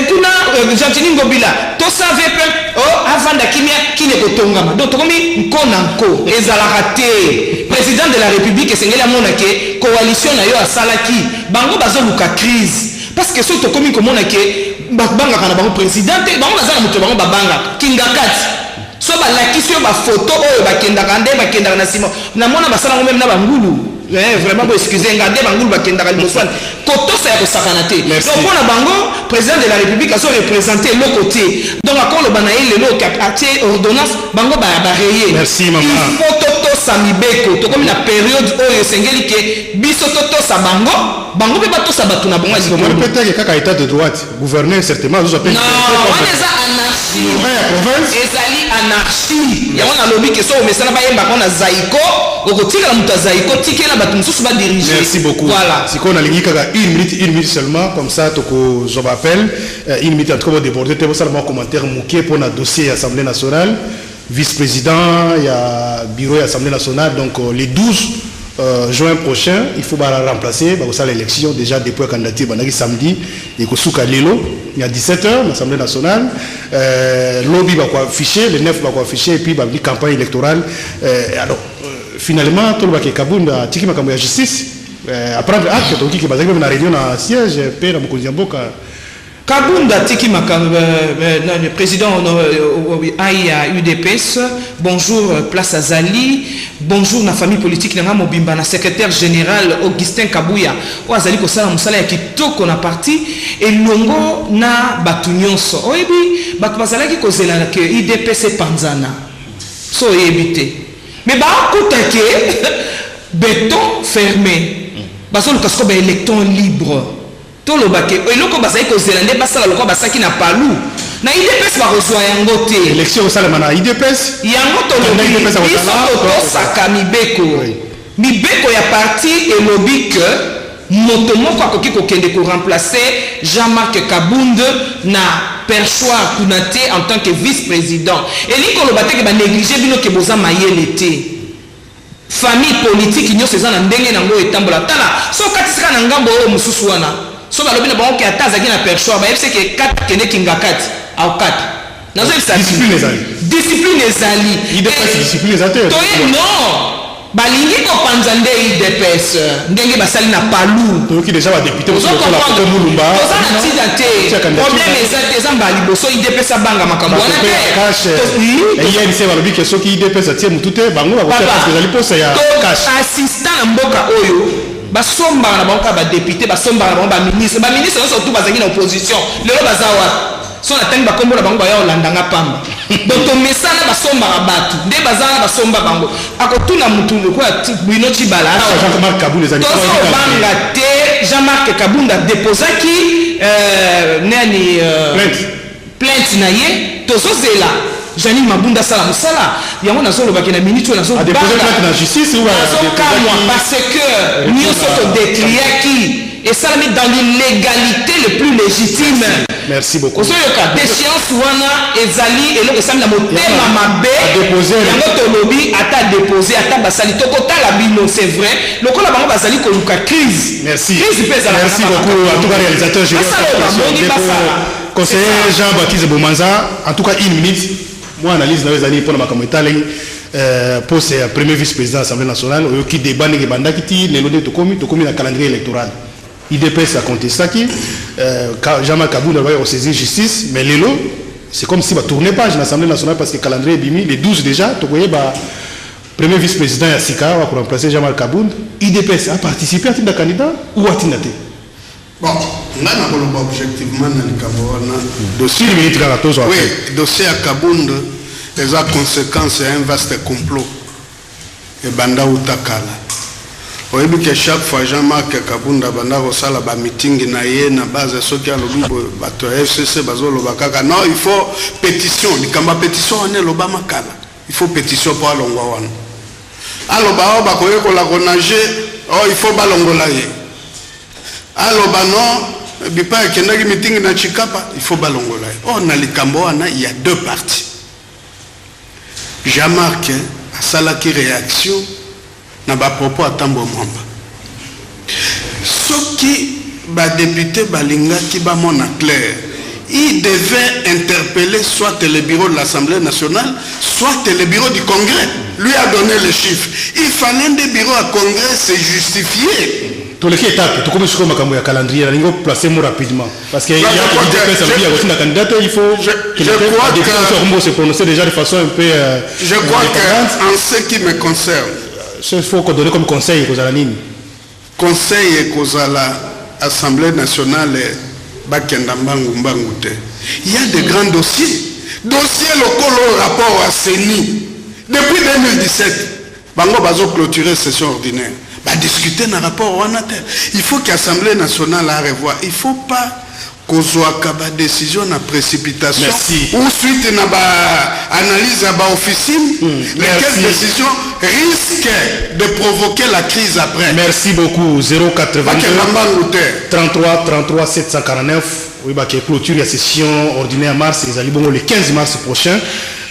Kuna Gentiny Ngobila tosa VP o avanda kimia, kini ekotongama. Donc tokomi nko na nko, ezalaka te. Président de la République esengeli amona ke coalition na yo asalaki bango bazoluka crise, parce que soki tokomi komona ke babangaka na bango président te, bango baza na moto, bango babangaka Kingakati. So balakisi yo bafoto oyo bakendaka, nde bakendaka na nsima. Namona basala yango meme na bangulu. Vraiment, bo excuse nga, nde bangulu bakendaka liboso wana, kotosa ya kosakana te.
Merci.
Donc mpo na bango, président de la République azo représente eloko te. Donc akoloba na ye lelo atie ordonnance, bango bareye.
Merci, mama.
Il faut totosa mibeko. Tokomi na période oyo esengeli ke biso totosa bango, bango mpe batosa bato na bango ya
Omoni
likolo.
peut-être kaka état de droit, gouverneur certainement azozwa mpe
Non, wana eza anarchie.
Ya province.
Ezali anarchie. Yango nalobi ke so omesana bayembaka na Zaiko, okotikala moto ya Zaiko, tikela bato mosusu badirige.
Merci beaucoup.
Voilà.
Sikoyo nalingi kaka une minute, une minute seulement, comme ça tokozwa baappel. Une minute en tout cas, bodéborde te, bosala mwa commentaire moke mpona dossier ya Assemblée nationale, vice-président ya bureau ya Assemblée nationale. Donc les 12 juin prochain, il faut ba remplacer, bakosala élection. Déjà dépôt ya candidature bandaki samedi, ekosuka lelo ya 17 heures l'Assemblée nationale. Lobi bakoaffiche, le 9 bakoaffiche, et puis babandi campagne électorale. Alors finalement tolobaki Kabunda atiki makambo ya justice aprendre acte. Tokoki ke bazalaki mpe na réunion na siège mpe na mokonzi ya mboka.
Kabunda atiki makambo non, président ai ya UDPS. Bonjour, place azali. Bonjour na famille politique na nga mobimba, na secrétaire général Augustin Kabuya oyo azali kosala mosala ya kitoko na parti elongo na bato nyonso. Oyebi, bato bazalaki kozela ke UDPS epanzana, so oyebi te, mais bakuta ke béton fermé, bazoluka sikoyo baélectron libre. Toloba ke eloko bazali kozela nde basala lokola basalaki na Palu na UDPS, bakozwa yango te.
Élection ekosalema na UDPS.
Yango tolobi.
UDPS
biso
akozala-
totosaka mibeko. Mibeko ya parti elobi ke moto moko akoki kokende koremplace Jean-Marc Kabund na perchoir kuna te en tant que vice-président. Elingi koloba te ke banéglige bino, ke boza mayele te. Famille politique nyonso eza na ndenge nango etambola. Tala, so okatisaka na ngambo oyo mosusu wana, so balobi na bango ke ata azalaki na perchoir, bayebisi ke kata, kende Kingakati, aokata. Nazoyebisa.
Discipline ezali.
Discipline ezali.
UDPS, discipline eza te.
Toye non, balingi kopanza nde UDPS ndenge basali na Palu.
Toyoki déjà badéputé mosusu lokola
Ozo
Poto Mulumba.
Toza na ntina te.
Tia candidature.
Problème eza te, eza mbala liboso UDPS abanga makambo wana te. Oui,
UNC balobi ke soki UDPS atie motu te, bango bakotia, parce que ezali posa ya cash.
Assistant na mboka oyo, basombaka na bango kaka badéputé, basombaka na bango baministre. Baministre nyonso tu bazalaki na opposition, lelo baza wapi? So natangi bakombo na bango, baya kolandanga pamba. Donc tomesana, basombaka bato nde baza wana, basomba bango. Akotuna mutu lokola Bruno Tshibala.
Jean-Marc Kabund ezali
Tozobanga te. Jean-Marc Kabund adéposaki nani
Plainte.
Plainte na ye, tozozela Janine Mabunda asala mosala yango. Nazolobaki na minute oyo,
Adéposé plainte na justice ou
nazokamwa, parce que nyonso todécriaki esalami dans l'illégalité le plus légitime.
Merci beaucoup.
Ozoyoka, déchéance wana ezali eloko esalami na motema mabe.
Adéposé.
Yango tolobi, ata déposé, ata basali, tokotala bino. C'est vrai, lokola bango bazali koluka crise.
Merci.
Crise mpe ezalaka.
Merci beaucoup. En tout cas, réalisateur, je
Basala oyo bamoni basala.
Conseiller
C'est ça.
Jean-Baptiste Bomanza, en tout cas une minute. Moi, analyse na yo ezali mpona makambo etali poste ya premier vice-président de l'Assemblée nationale. Oyoki débat ndenge ebandaki ti lelo nde tokomi na calendrier électoral. UDPS acontestaki, Jean-Marc Kabund alobaki kosaisir justice, mais lelo c'est comme si batourner page na Assemblée nationale, parce que calendrier ebimi le 12 déjà, tokoyeba premier vice-président ya sika wa koremplacer Jean-Marc Kabund. UDPS a participé, atinda candidat ou atinda te?
Bon, ngai nakoloba objectivement na likambo wana.
Dossier, une minute kaka, tozwa.
Oui, dossier ya Kabund eza conséquence ya un vaste complot ebanda uta kala. Oyebi ke chaque fois Jean-Marc Kabunda abanda kosala ba meeting na ye na base, soki alobi boye, bato ya FCC bazoloba kaka non, il faut pétition. Likambo ya pétition wana elobama kala. Il faut pétition mpo alongwa wana. Aloba oyo bakoyekola konager, oh, il faut balongola ye. Aloba non, bipai akendaki meeting na Tshikapa, il faut balongola ye. Or na likambo wana, il y a deux parties. Jean-Marc asalaki réaction na bapropos ya Tambwe Mwamba. Soki badéputé balingaki bamona clair, il devait interpeller soit le bureau de l'Assemblée nationale, soit le bureau du Congrès. Lui a donné les chiffres. Il fallait des bureaux à Congrès se justifier.
Toleki étape, tokomi sikoyo makambo ya calendrier. Nalingi oplace mo rapidement parce que
Je crois
alobi ya kotinda candidat, il faut que
je crois
que se prononcer déjà de façon un peu
Je crois que en ce qui me concerne,
il faut qu'on donne comme conseil kozala nini?
Conseil ekozala, Assemblée nationale bakenda mbangu mbangu te. Il y a de grands dossiers, dossier lokolo rapport à CENI depuis 2017. Bango bazoclôturer session ordinaire, badiscute na rapport wana te. Il faut que Assemblée nationale à revoir. Il faut pas kozwaka badécision na précipitation.
Merci.
Ou suite na baanalyse ya baofficine, lesquelles
Merci.
Décisions risquent de provoquer la crise après.
Merci beaucoup. 082
Bakenda mbangu te.
33 33 749. Oui, bah, clôture ya session ordinaire mars ezali bongo le 15 mars prochain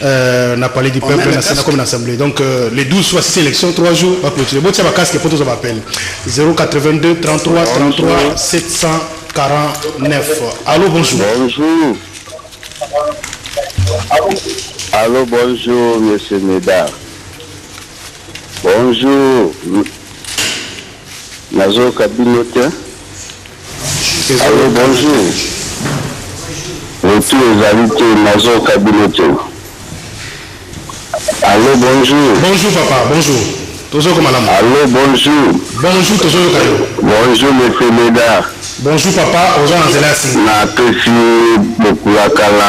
na Palais du
On
Peuple,
met le
na Sénat
casque.
Comme na Assemblée. Donc les 12 soit 6 élections, 3 jours va clôturer. Botia ba casque po tozwa appel. 082 33 33 749. Allô, bonjour.
Bonjour. Allô, bonjour, monsieur Médard. Bonjour. Nazoyoka bino te. Allô, bonjour. Retour ezali te, nazoyoka bino te. Allô, bonjour.
Bonjour papa, bonjour. Tozoyoka malamu.
Allô, bonjour.
Bonjour, tozoyoka yo.
Bonjour, monsieur Médard.
Bonjour papa, oza na nzela ya singa.
Napesi bokulaka na,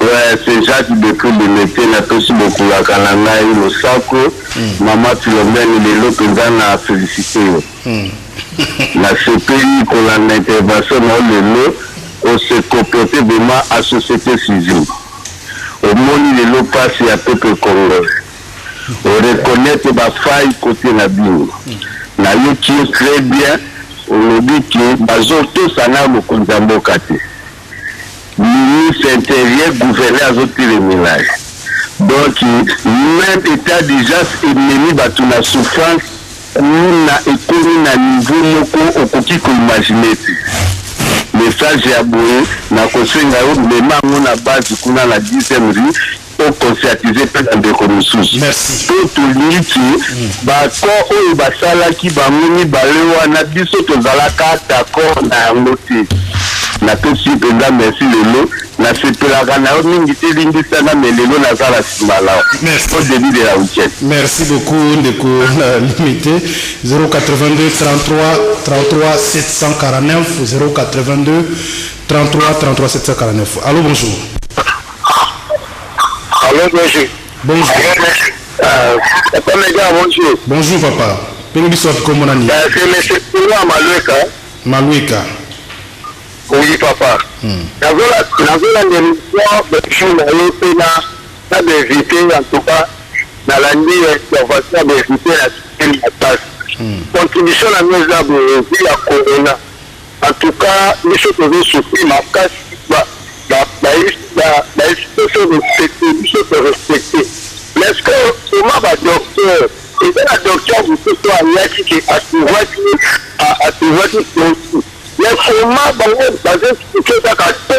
ouais, c'est Jacques depuis Limete. Napesi bokulaka na ngai losako. Mama Philomene, lelo mpenza na félicité yo. Nasepeli kolanda intervention na yo lelo. Ose comporte vraiment à société civile. Omoni lelo mpasi ya peuple congolais, oreconnaître bafaille côté na bino. Nayoki yo très bien, olobi ke bazotosa na mokonzi ya mboka te. Ministre intérieur, gouverneur azotelemela ye. Donc même état d'urgence ememi bato na souffrance kuna, ekomi na niveau moko okoki koimaginer te. Message ya boye, nakosenga yo mema yango na base kuna na 10e rue, oconscientiser mpe na ndeko mosusu.
Merci.
To tolingi ti baaccord oyo basalaki bango mibale wana, biso tozalaka d'accord na yango te. Napesi mpenza merci. Lelo nasepelaka na yo mingi te, limbisana, me lelo naza na nsima na
Merci.
au début de la week-end.
Merci beaucoup ndeko na Limete. 082 33 33 749, 082 33 33 749. Allô, bonjour.
Allô, bonjour.
Bonjour.
Papa Médard, bonjour.
Bonjour papa, ndenge biso wapi, kombo nani?
C'est monsieur Toula Malueka.
Malueka.
Oui, papa. Nazolanda émission, bonjour na yo mpe na bainvité. En tout cas, nalandi intervention ya bainvité na système ya pasi. Contribution na ngo eza boye: ya corona, en tout cas biso tozosouffrir makasi. Bayebisi respecte, biso torespecte, mais ce que comment badocteur, eza na docteur mosusu ayaki ke atrouvaki produit, mais comment bango bazoexpliquer kaka to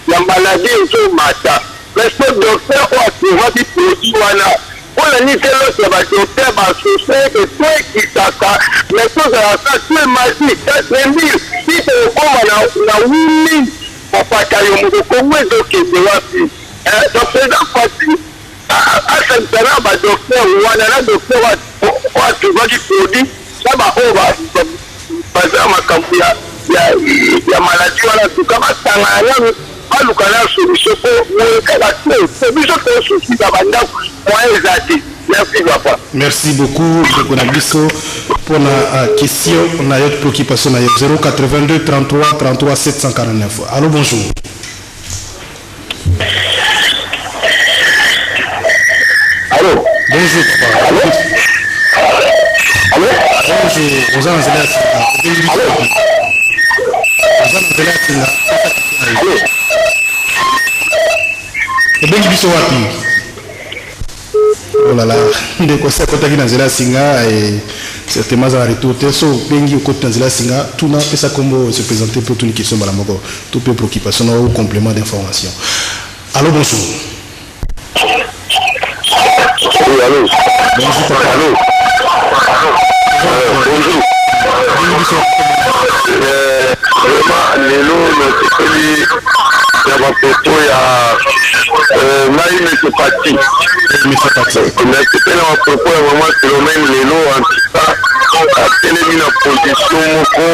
ya maladie ezomata? Mais ce docteur oyo atrouvaki produit wana, mpona nini te loso ya badocteur basusu eke to ekitaka, mais tozalaka to emati 4000 ti tokokóma na 8000? Kopata yo moko, Kongo ezokende wapi? Donc président Fati asangisa na badocteur wana, na docteur oyo atrouvaki produit, na baoyo baza makambo ya maladie wana. Tuka basangana nanu, baluka na solution, po boye kaka te, po biso tosukiza bandako, moyen eza te. Merci papa.
Merci beaucoup ndeko na biso mpona question na yo, préoccupation na yo. 082 33 33 749. Allô, bonjour.
Allô.
Bonjour papa.
Allô. Allô.
Bonjour, oza na nzela ya singa, obengi biso wapi? Oza na nzela ya singa.
Allô.
Obengi biso wapi? Oh là là, ndeko se akotaki na nzela ya singa e certainement aza na retour te. So obengi, okoti na nzela ya singa, tuna, pesa kombo, se présenter mpo tuni question mbala moko to mpe préoccupation na ou complément d'information. Allô, bonjour.
Oui, allô.
Bonjour papa.
Allô. Bonjour.
Obengi biso?
Vraiment lelo nasepeli na bapropos ya ngai monsieur Pati.
Monsieur Pati.
Nasepeli na bapropos ya mama Philomène lelo. En tout cas atelemi na position moko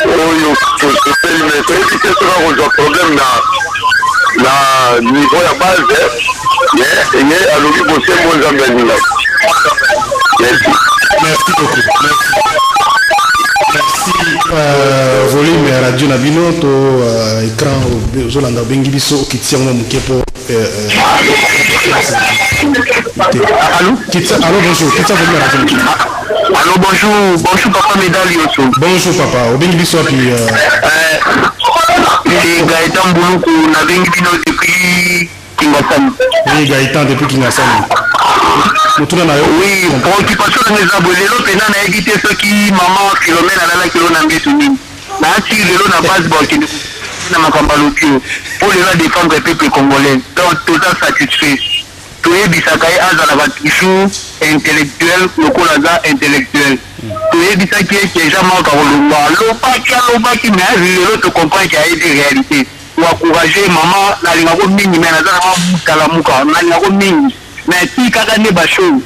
oyo tosepeli, mais toyebi te soki akozwa problème na niveau ya base. Ye alobi bosembo, Nzambe alingaki. Merci.
Merci beaucoup, merci, merci. Volume ya radio na bino to écran ozolanda, obengi biso, okiti yango moke mpo
Allô.
Kitsa. Allô, bonjour, kitsa volume ya radio moke.
Allô, bonjour, bonjour papa Médal Yoso.
Bonjour papa, obengi biso wapi?
C'est Gaëtan Bouloukou, nabengi bino depuis Kingasani.
Oui, Gaëtan depuis Kingasani, motuna na yo.
Oui, préoccupation na nga eza boye: lelo mpenza nayebi te soki mama Philomène alalaki lelo na mbeto nini. Naati lelo na base, bakende na makambo alobi oyo mpo lelo adéfendre peuple congolais. Donc toza satisfait. Toyebisaka ye azalaka toujours intellectuel lokola aza intellectuel. Toyebisaki ye ke Jean Marc akolongwa, alobaki, alobaki, mais lelo tocomprendre ke ayebi réalité. Koencourage mama, nalingako mingi, mais naza nanga mutalamuka, nalingako mingi, mais ti kaka nde bashow,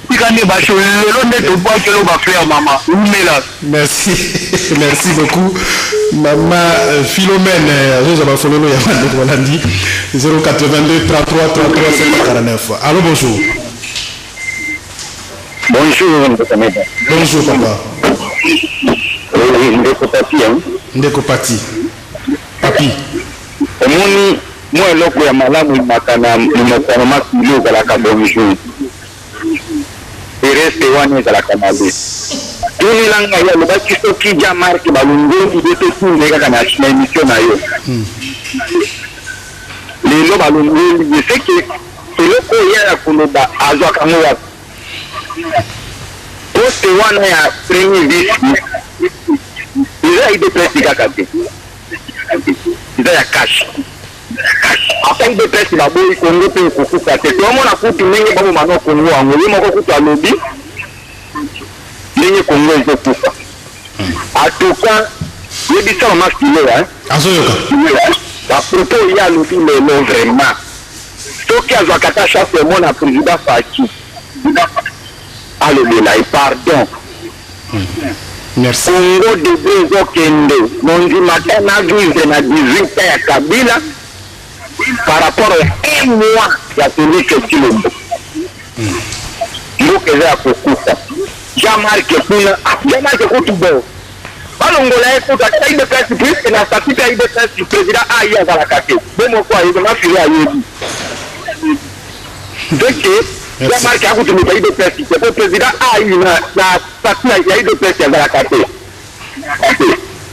tika nde bashow. Lelo nde tobwakelo bafleur. Mama, umela.
Merci, merci beaucoup mama Philomène. Azozwa bafololo ya bandeko balandi. 082 33 33 749. Allô, bonjour.
Bonjour ndeko Meda.
Bonjour papa.
Oui, ndeko Papi, hein.
Ndeko Pati, Papi.
Omoni, mwa eloko ya malamu emaka na monoko ya mama Filo ezalaka bonjour, ereste wana ezalaka mabe. Tunela ngai, alobaki soki Jean Marc balongoli be, totunde kaka na émission na yo. Lelo balongoli ye, seke eloko oyo ya koloba azwaka yango wapi? Poste wana ya premier vice eza ya UDPS kaka te, eza ya cash. Ata UDPS baboyi, Kongo mpe ekokufa te. Toomona kutu ndenge baboma no Kongo yango. Ye moko kutu alobi ndenge Kongo ezokufa. Atuka yebisa mama Filo.
Azoyoka.
Bapropos ye alobi lelo, vraiment soki azwaka ata chance omona président Fatshi, alobela ye pardon.
Merci.
Congo debe ezokende, mondima ta na vivre na 18 ans ya Kabila par rapport ya un mois ya Félix Tshilombo. Mboka eza ya kokufa. Jean Marc kuna, Jean Marc kutu, bon, balongola ye kutu ata UDPS, puisque na statut ya UDPS président ai azalaka te. Bo moko ayebi, mafili ayebi seke Jean Marc akutumika UDPS te, po président ai na statut ya UDPS azalaka te.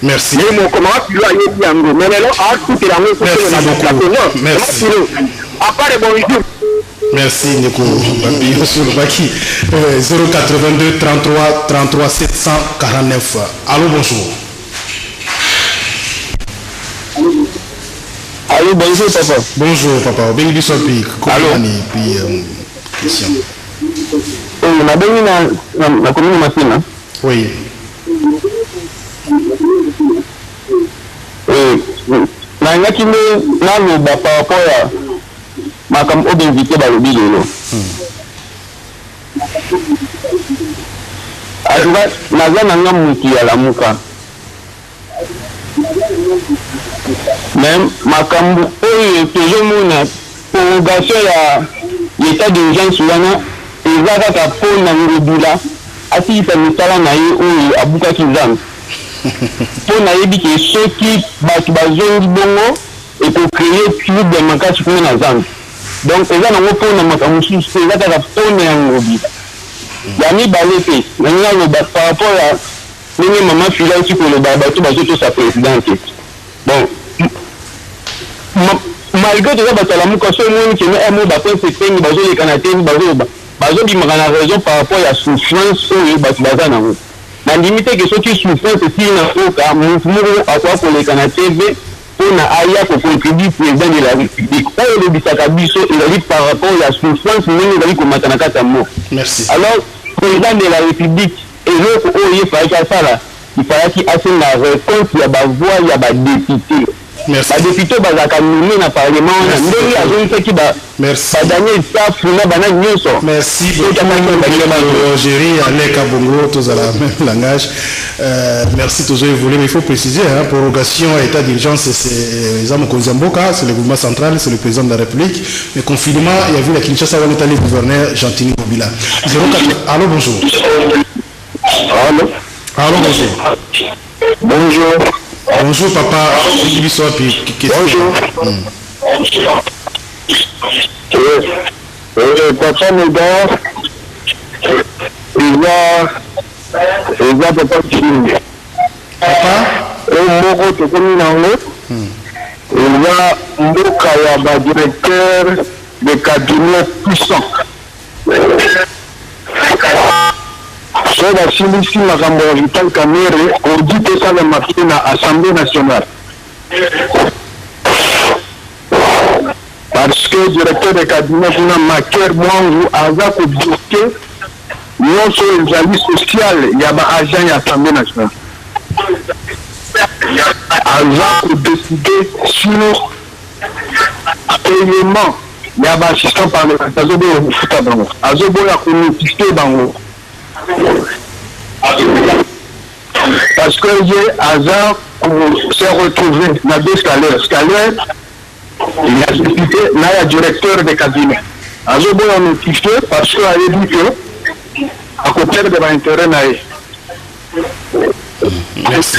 Merci.
Ye moko mama Filo ayebi yango, mais lelo aotutela yango.
Merci beaucoup. Merci.
Filo apart, bonjour.
Merci ndeko Papi Osolobaki. 082 33 33 749. Allô, bonjour.
Allô, bonjour papa.
Bonjour papa, obengi biso puis
Allô.
nani, puis question.
Oyo nabengi na commune Masina.
Oui.
Nalingaki nde naloba par rapport ya makambo oyo bainvité balobi lelo. Atuka naza na nga mutu ya Lamuka, mais makambo oyo tozomona, prorogation ya l'état d'urgence wana. Eza kaka mpo na Ngobila asilisa misala na ye oyo abukaki zando. Mpo nayebi ke soki batu bazongi bongo eko creer trouble makasi kuna na zando. Donc eza nango mpo na makambo mosusu te, eza kaka mpo na ya Ngobila. Ya mibale mpe nalingi naloba par rapport ya ndenge mama Philo auti koloba batu bazotosa president te. Bon, malgre toza bato ya Lamuka, soki omoni que no mo ba prince Epenge bazoleka na TV bazoloba, bazobimaka na raison par rapport ya souffrance oyo bato baza nango. Nandimi te que soki souffrance esili na mboka, mutu moko akoka koleka na TV pona aya ko contredire president de la Republique. Oyo elobisaka biso ezali par rapport ya souffrance ndenge ezali komata na kati ya mboka.
Merci.
Alors president de la Republique eloko oyo ye fallaki asala, il fallaki asenga recompte ya ba voix ya ba deputes.
Merci.
Ba deputes oyo bazalaka nomme na parlement wana
Merci
ndenge
beaucoup.
azongisaki ba
Merci.
ba Daniel Safu na ba nani nyonso.
Merci
Soki
beaucoup.
asalaki baninga bango.
Ndeko Jerry Aleka Bongo, tous à la même langage. Merci toujours évoluer, mais il faut préciser, hein, prorogation, état d'urgence, c'est eza mokonzi ya mboka, c'est le gouvernement central, c'est le président de la République. Mais confinement, il y a vu la Kinshasa, on est allé gouverneur Gentiny Ngobila. 04, allô, bonjour.
Allô?
Allô, bonjour.
Bonjour.
Bonjour, papa.
Bonjour. Papa Médard, eza papa Chimbi.
Papa?
Oyo moko tokomi nango eza mboka ya ba directeur de cabinet puissant. Soki basilisi makambo ya Vital Kamerhe, audit esalema mpe na Assemblee nationale. Parce que directeur de cabinet kuna Maker Mwangu aza ko bloquer nyonso oyo ezali social ya ba agents ya Assemblee nationale. Aza ko decider sur paiement ya ba assistants parlementaires, azoboya kofuta bango, azoboya ko notifier bango. Parce que ye aza ko se retrouver na deux salaires, salaire ya député na ya directeur de cabinet. Azoboya notifier parce que ayebi que ako perdre ba intérêt na ye.
Merci.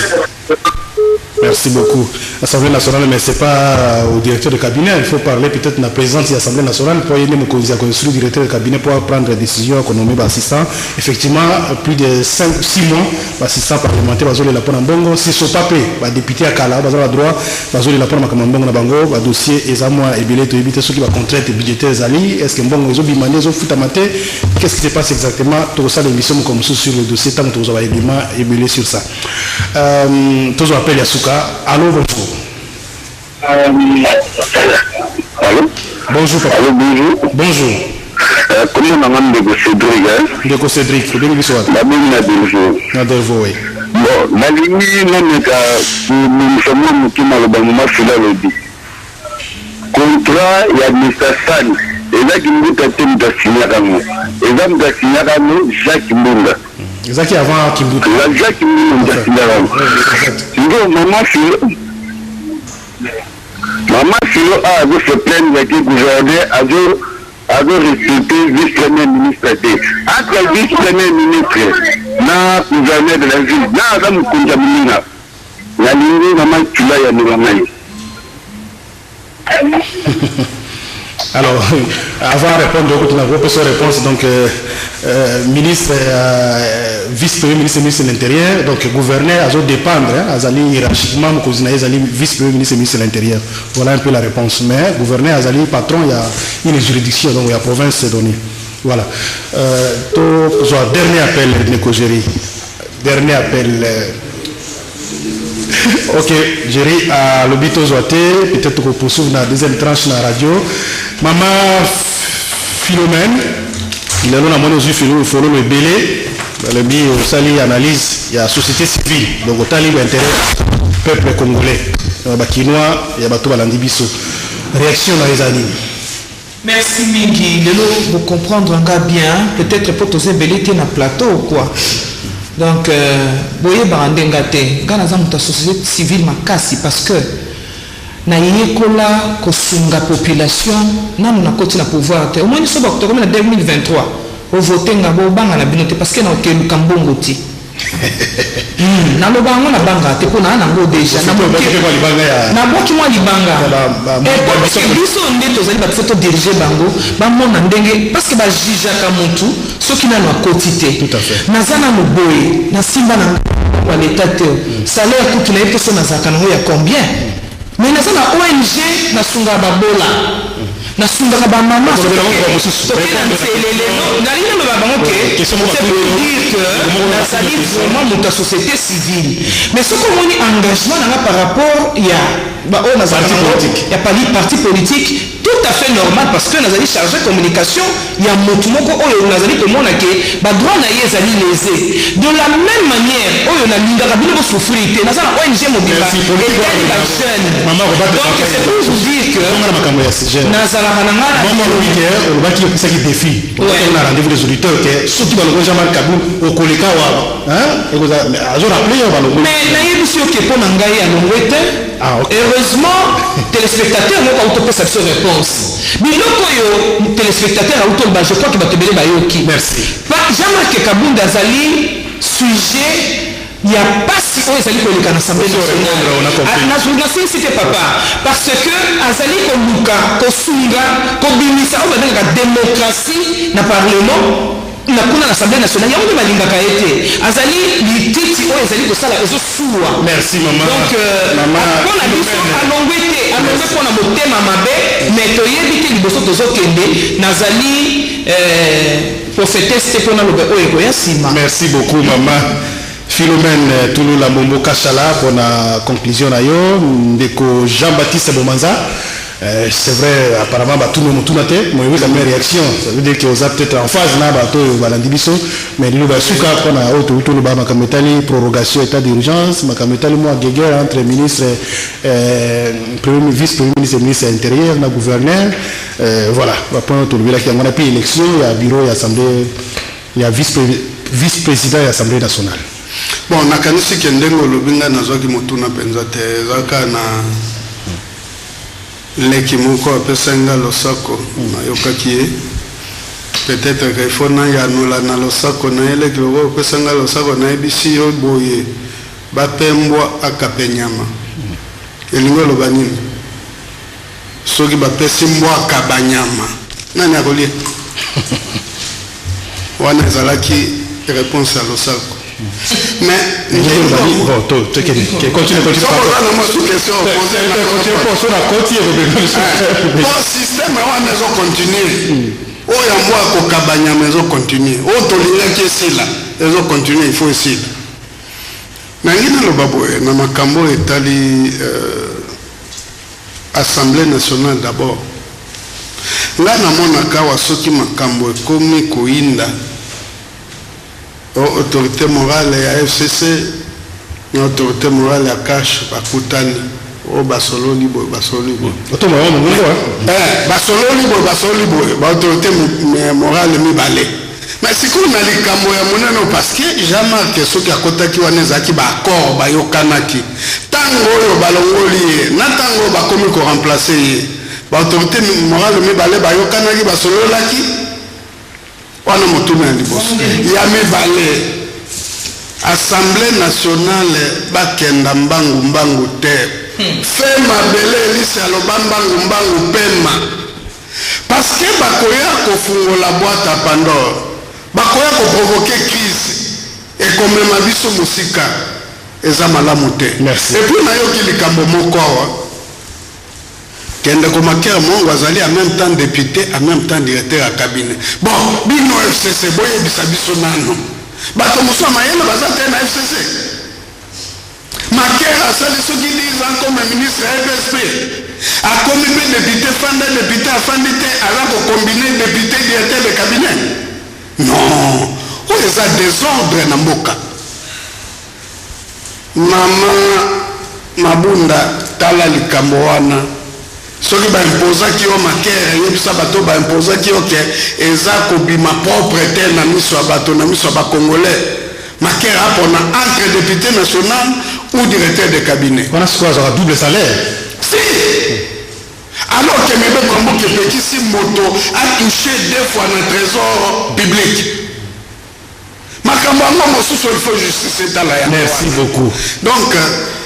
Merci beaucoup. Assemblée nationale, mais c'est pas au directeur de cabinet. Il faut parler peut-être de la présidente de l'Assemblée nationale pour aider Mokonzi à construire le directeur de cabinet pour prendre des décisions qu'on nomme assistant. Effectivement, plus de 5, 6 mois, assistant parlementaire, bazo la pona mbongo, si so pape, ba député à Kala, bazo la droit, bazo la pona makambo mbongo na bango, ba dossier eza moi ebele to éviter ceux qui ba contrainte budgétaire ezali, est-ce que mbongo ezo bimande ezo futa mate, qu'est-ce qui se passe exactement? Tout ça l'émission comme sur le dossier tant que tozo ba élément ebele sur ça. Tozo appel ya suka. Allô, bonjour.
Allô?
Bonjour, papa.
Allô, bonjour.
Bonjour.
Comment on a Ndeko Cédric, hein?
Ndeko Cédric, obengi biso wapi?
Nabengi na Delvaux.
Na Delvaux, oui.
Bon, nalingi nameka kobimisa mwa moke maloba mama Fila alobi. Contrat ya Mr San eza Kimbuta te moto asignaka yango. Eza moto asignaka yango Jacques Mbonda.
Ezalaki avant Kimbuta.
Eza Jacques Mbonda moto asignaka yango. Sikoyo mama Filo, mama Filo awa azo se plaindre ke gouverneur azo azo respecter vice premier ministre te. Entre vice premier ministre na gouverneur de la ville, na aza mokonzi ya moninga. Nalingi mama Filo ayanola ngai.
Alors, avant de répondre, tu as une réponse. Donc, ministre, vice-premier ministre, ministre de l'Intérieur, donc gouverneur, à dépendre, hein, azali hiérarchiquement, mokonzi azali vice-premier ministre, ministre de l'Intérieur. Voilà un peu la réponse. Mais gouverneur, azali patron, il y a une juridiction, donc il y a province donnée. Voilà. To, dernier appel, Ndeko Jerry. Dernier appel. Ok, Jerry, alobi tozwa te, peut-être qu'on poursuivre la deuxième tranche na radio. Maman Philomène, lelo namoni ozwi fololo ebele, balobi osali analyse ya société civile, donc otali baintérêt peuple congolais, bakinois ya bato balandi biso. Réaction na eza nini?
Merci mingi. Lelo bocomprendre nga bien, peut-être po toza ebele te na plateau ou quoi. Donc boyebaka nde nga te, nga naza moto ya société civile makasi parce que nayekola kosunga population nanu nakoti na pouvoir te. Omoni so tokomi na 2023. Bovote nga, bobanga na bino te parce que nakokeluka mbongo te. Naloba yango, nabangaka te mpo naa nango déjà. Nabwaki mwa libanga biso nde tozali bato, faut todirige bango, bamona ndenge, parce que bajugeaka motu soki nano akoti te. Naza nano boye, nasimba na ya leta te, salaire kutu nayebi te so nazalaka nango ya combien, mais naza na ONG, nasungaka babola, nasungaka bamama. Toke na nzele lelo, nalingi naloba bango ke c'est pour dire que nazali vraiment moto ya société civile. Mais soki omoni engagement nanga par rapport ya baoyo nazalaka ya parti politique, tout à fait normal, parce que nazali chargé communication ya motu moko oyo nazali komona ke badroit na ye ezali lésé. De la même manière oyo nalingaka bino bosouffrir te, naza na ONG mobimba etali bajeune. Donc c'est pour vous dire que nazalaka na nga.
Olobaki, opesaki défi na rendez-vous des auditeurs ke soki balongo Jean-Marc Kabund, okoleka wa azorappeler yo balongo.
Mais nayebisi yo ke mpo na ngai alongwe te. Heureusement, téléspectateur moko autopesa biso réponse. Biloko oyo téléspectateur autoloba, je crois ke bato ebele bayoki.
Merci.
Jean-Marc Kabund azali sujet ya pasi oyo ezali koleka na Assemblée nationale. Nasilisi te, papa, parce que azali koluka kosunga kobimisa oyo babengaka démocratie na parlement na kuna na Assemblée nationale. Yango nde balingaka ye te, azali lititi oyo ezali kosala ezosuwa.
Merci, mama.
Donc mpo na biso alongwe te, alongwe mpo na motema mabe, mais toyebi te liboso tozokende. Nazali prophétesse te mpo naloba oyo ekoya nsima.
Merci beaucoup, mama Philomène Tulula Mombo Kashala, pour la conclusion na yo. Ndeko Jean-Baptiste Bomanza, c'est vrai, apparemment batuna motuna te, moyebi la même réaction, ça veut dire que oza peut-être en phase na bato oyo balandi biso, mais liloba suka mpona oyo touti oloba, makambo etali prorogation état d'urgence, makambo etali mwa guerre entre ministre premier, vice premier ministre, ministre intérieur na gouverneur, voilà bapoint oyo tolobelaki yango na mpe élection ya bureau ya assemblée ya vice président ya Assemblée nationale.
Bon, nakanisi ke ndenge olobi, ngai nazwaki motuna mpenza te. Eza kaka na leki moko apesaki nga losako, nayokaki ye. Peut-être ke ifo nayanola na losako na ye. Leki loko opesa nga losako, nayebisi yo boye: bapembwa akape nyama. Elingi oloba nini? Soki bapesi mbwa akaba nyama, nani akolia? Wana ezalaki réponse ya losako, mais bon, système wana ezocontinue. Oyo yango akokaba nyama ezocontinue, oyo tolingaki esila ezocontinue, il faut esila. Nangi naloba boye na makambo oyo etali Assemblée nationale. D'abord, nga namonaka awa, soki makambo ekomi koyinda, autorité morale ya FCC na autorité morale ya CACH bakutani, oyo basololi boye, basololi boye, basololi boye, basololi boye, baautorité morale mibale. Mais sikoyo na likambo ya monene, parce que Jean-Marc soki akotaki wana, ezalaki baaccord bayokanaki. Ntango oyo balongoli ye na ntango oyo bakomi koremplace ye, baautorité morale mibale bayokanaki, basololaki? Wana motuna ya liboso. Ya mibale, Assemblée nationale bakenda mbangu mbangu te. Fe mabele elisi aloba mbangu mbangu pema, parce que bakoya kofungola boîte ya Pandore, bakoya koprovoquer crise ekomema biso mosika, eza malamu te.
Merci.
Et puis nayoki likambo moko awa, kende komakere mongo azali en même temps député, en même temps directeur ya cabinet. Bon, bino FCC, boyebisa biso nano, bato mosusu ya mayele baza te na FCC? Makere asali soki 10 ans comme ministre ya EPSP, akomi mpe député, fanda député, afandi te, aza kocombine député, directeur de cabinet. Non, oyo eza désordre na mboka. Mama Mabunda, tala likambo wana. Soki baimposaki yo makere, yebisa bato baimposaki yo ke eza kobima propre te na miso ya bato, na miso ya bacongolais. Makere apona entre député national ou directeur de cabinet.
Wana sikoyo azwaka double salaire.
Si, alors ke mibeko ya mboka epekisi. moto atouche deux fois na trésor public. Makambo yango mosusu, il faut justice etala yango.
Merci
wana.
beaucoup.
Donc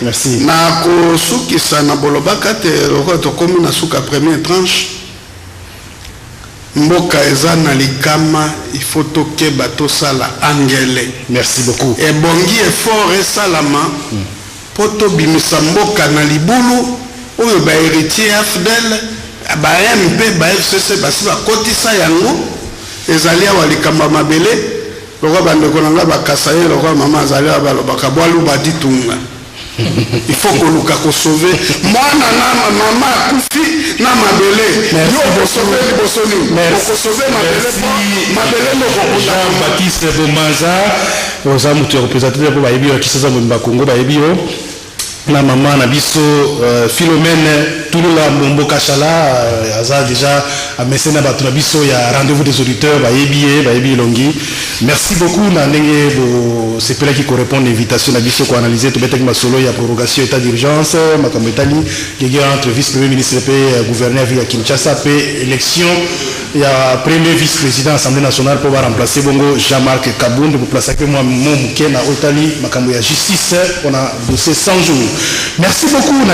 Merci.
Nakosukisa na bolobaka te, lokola tokómi na suka première tranche, mboka eza na likama, il faut tokeba, tosala angele.
Merci beaucoup.
Ebongi effort esalama mpo tobimisa mboka na libulu oyo bahéritier AFDL, ba MP, ba FCC basi bakotisa yango. Ezali awa likambo ya mabele, lokola bandeko na ngai bakasa ye, lokola mama azali awa, balobaka bwaluba ditunga. Il faut koluka kosauver mwana na mama akufi na mabele. Yo okosauver liboso nini? Okosauver mabele mpo mabele nde okokunda.
Jean-Baptiste Bomanza, oza moto ya représentateur mpo bayebi yo ya Kinshasa mobimba, Congo bayebi yo, na mama na biso Philomène Tulula Mbombo Kashala, aza déjà amese na bato na biso ya Rendez-vous des auditeurs, bayebi ye, bayebi elongi. Merci beaucoup na ndenge bosepelaki korépondre invitation na biso koanalyse. Tobetaki masolo ya prorogation état d'urgence, makambo etali guerre entre vice premier ministre mpe gouverneur ville ya Kinshasa, mpe élection ya premier vice-président Assemblée nationale mpo baremplace bongo Jean-Marc Kabund. Boplasaki mwa mo moke na oyo etali makambo ya justice mpona dossier 100 jours. Merci beaucoup na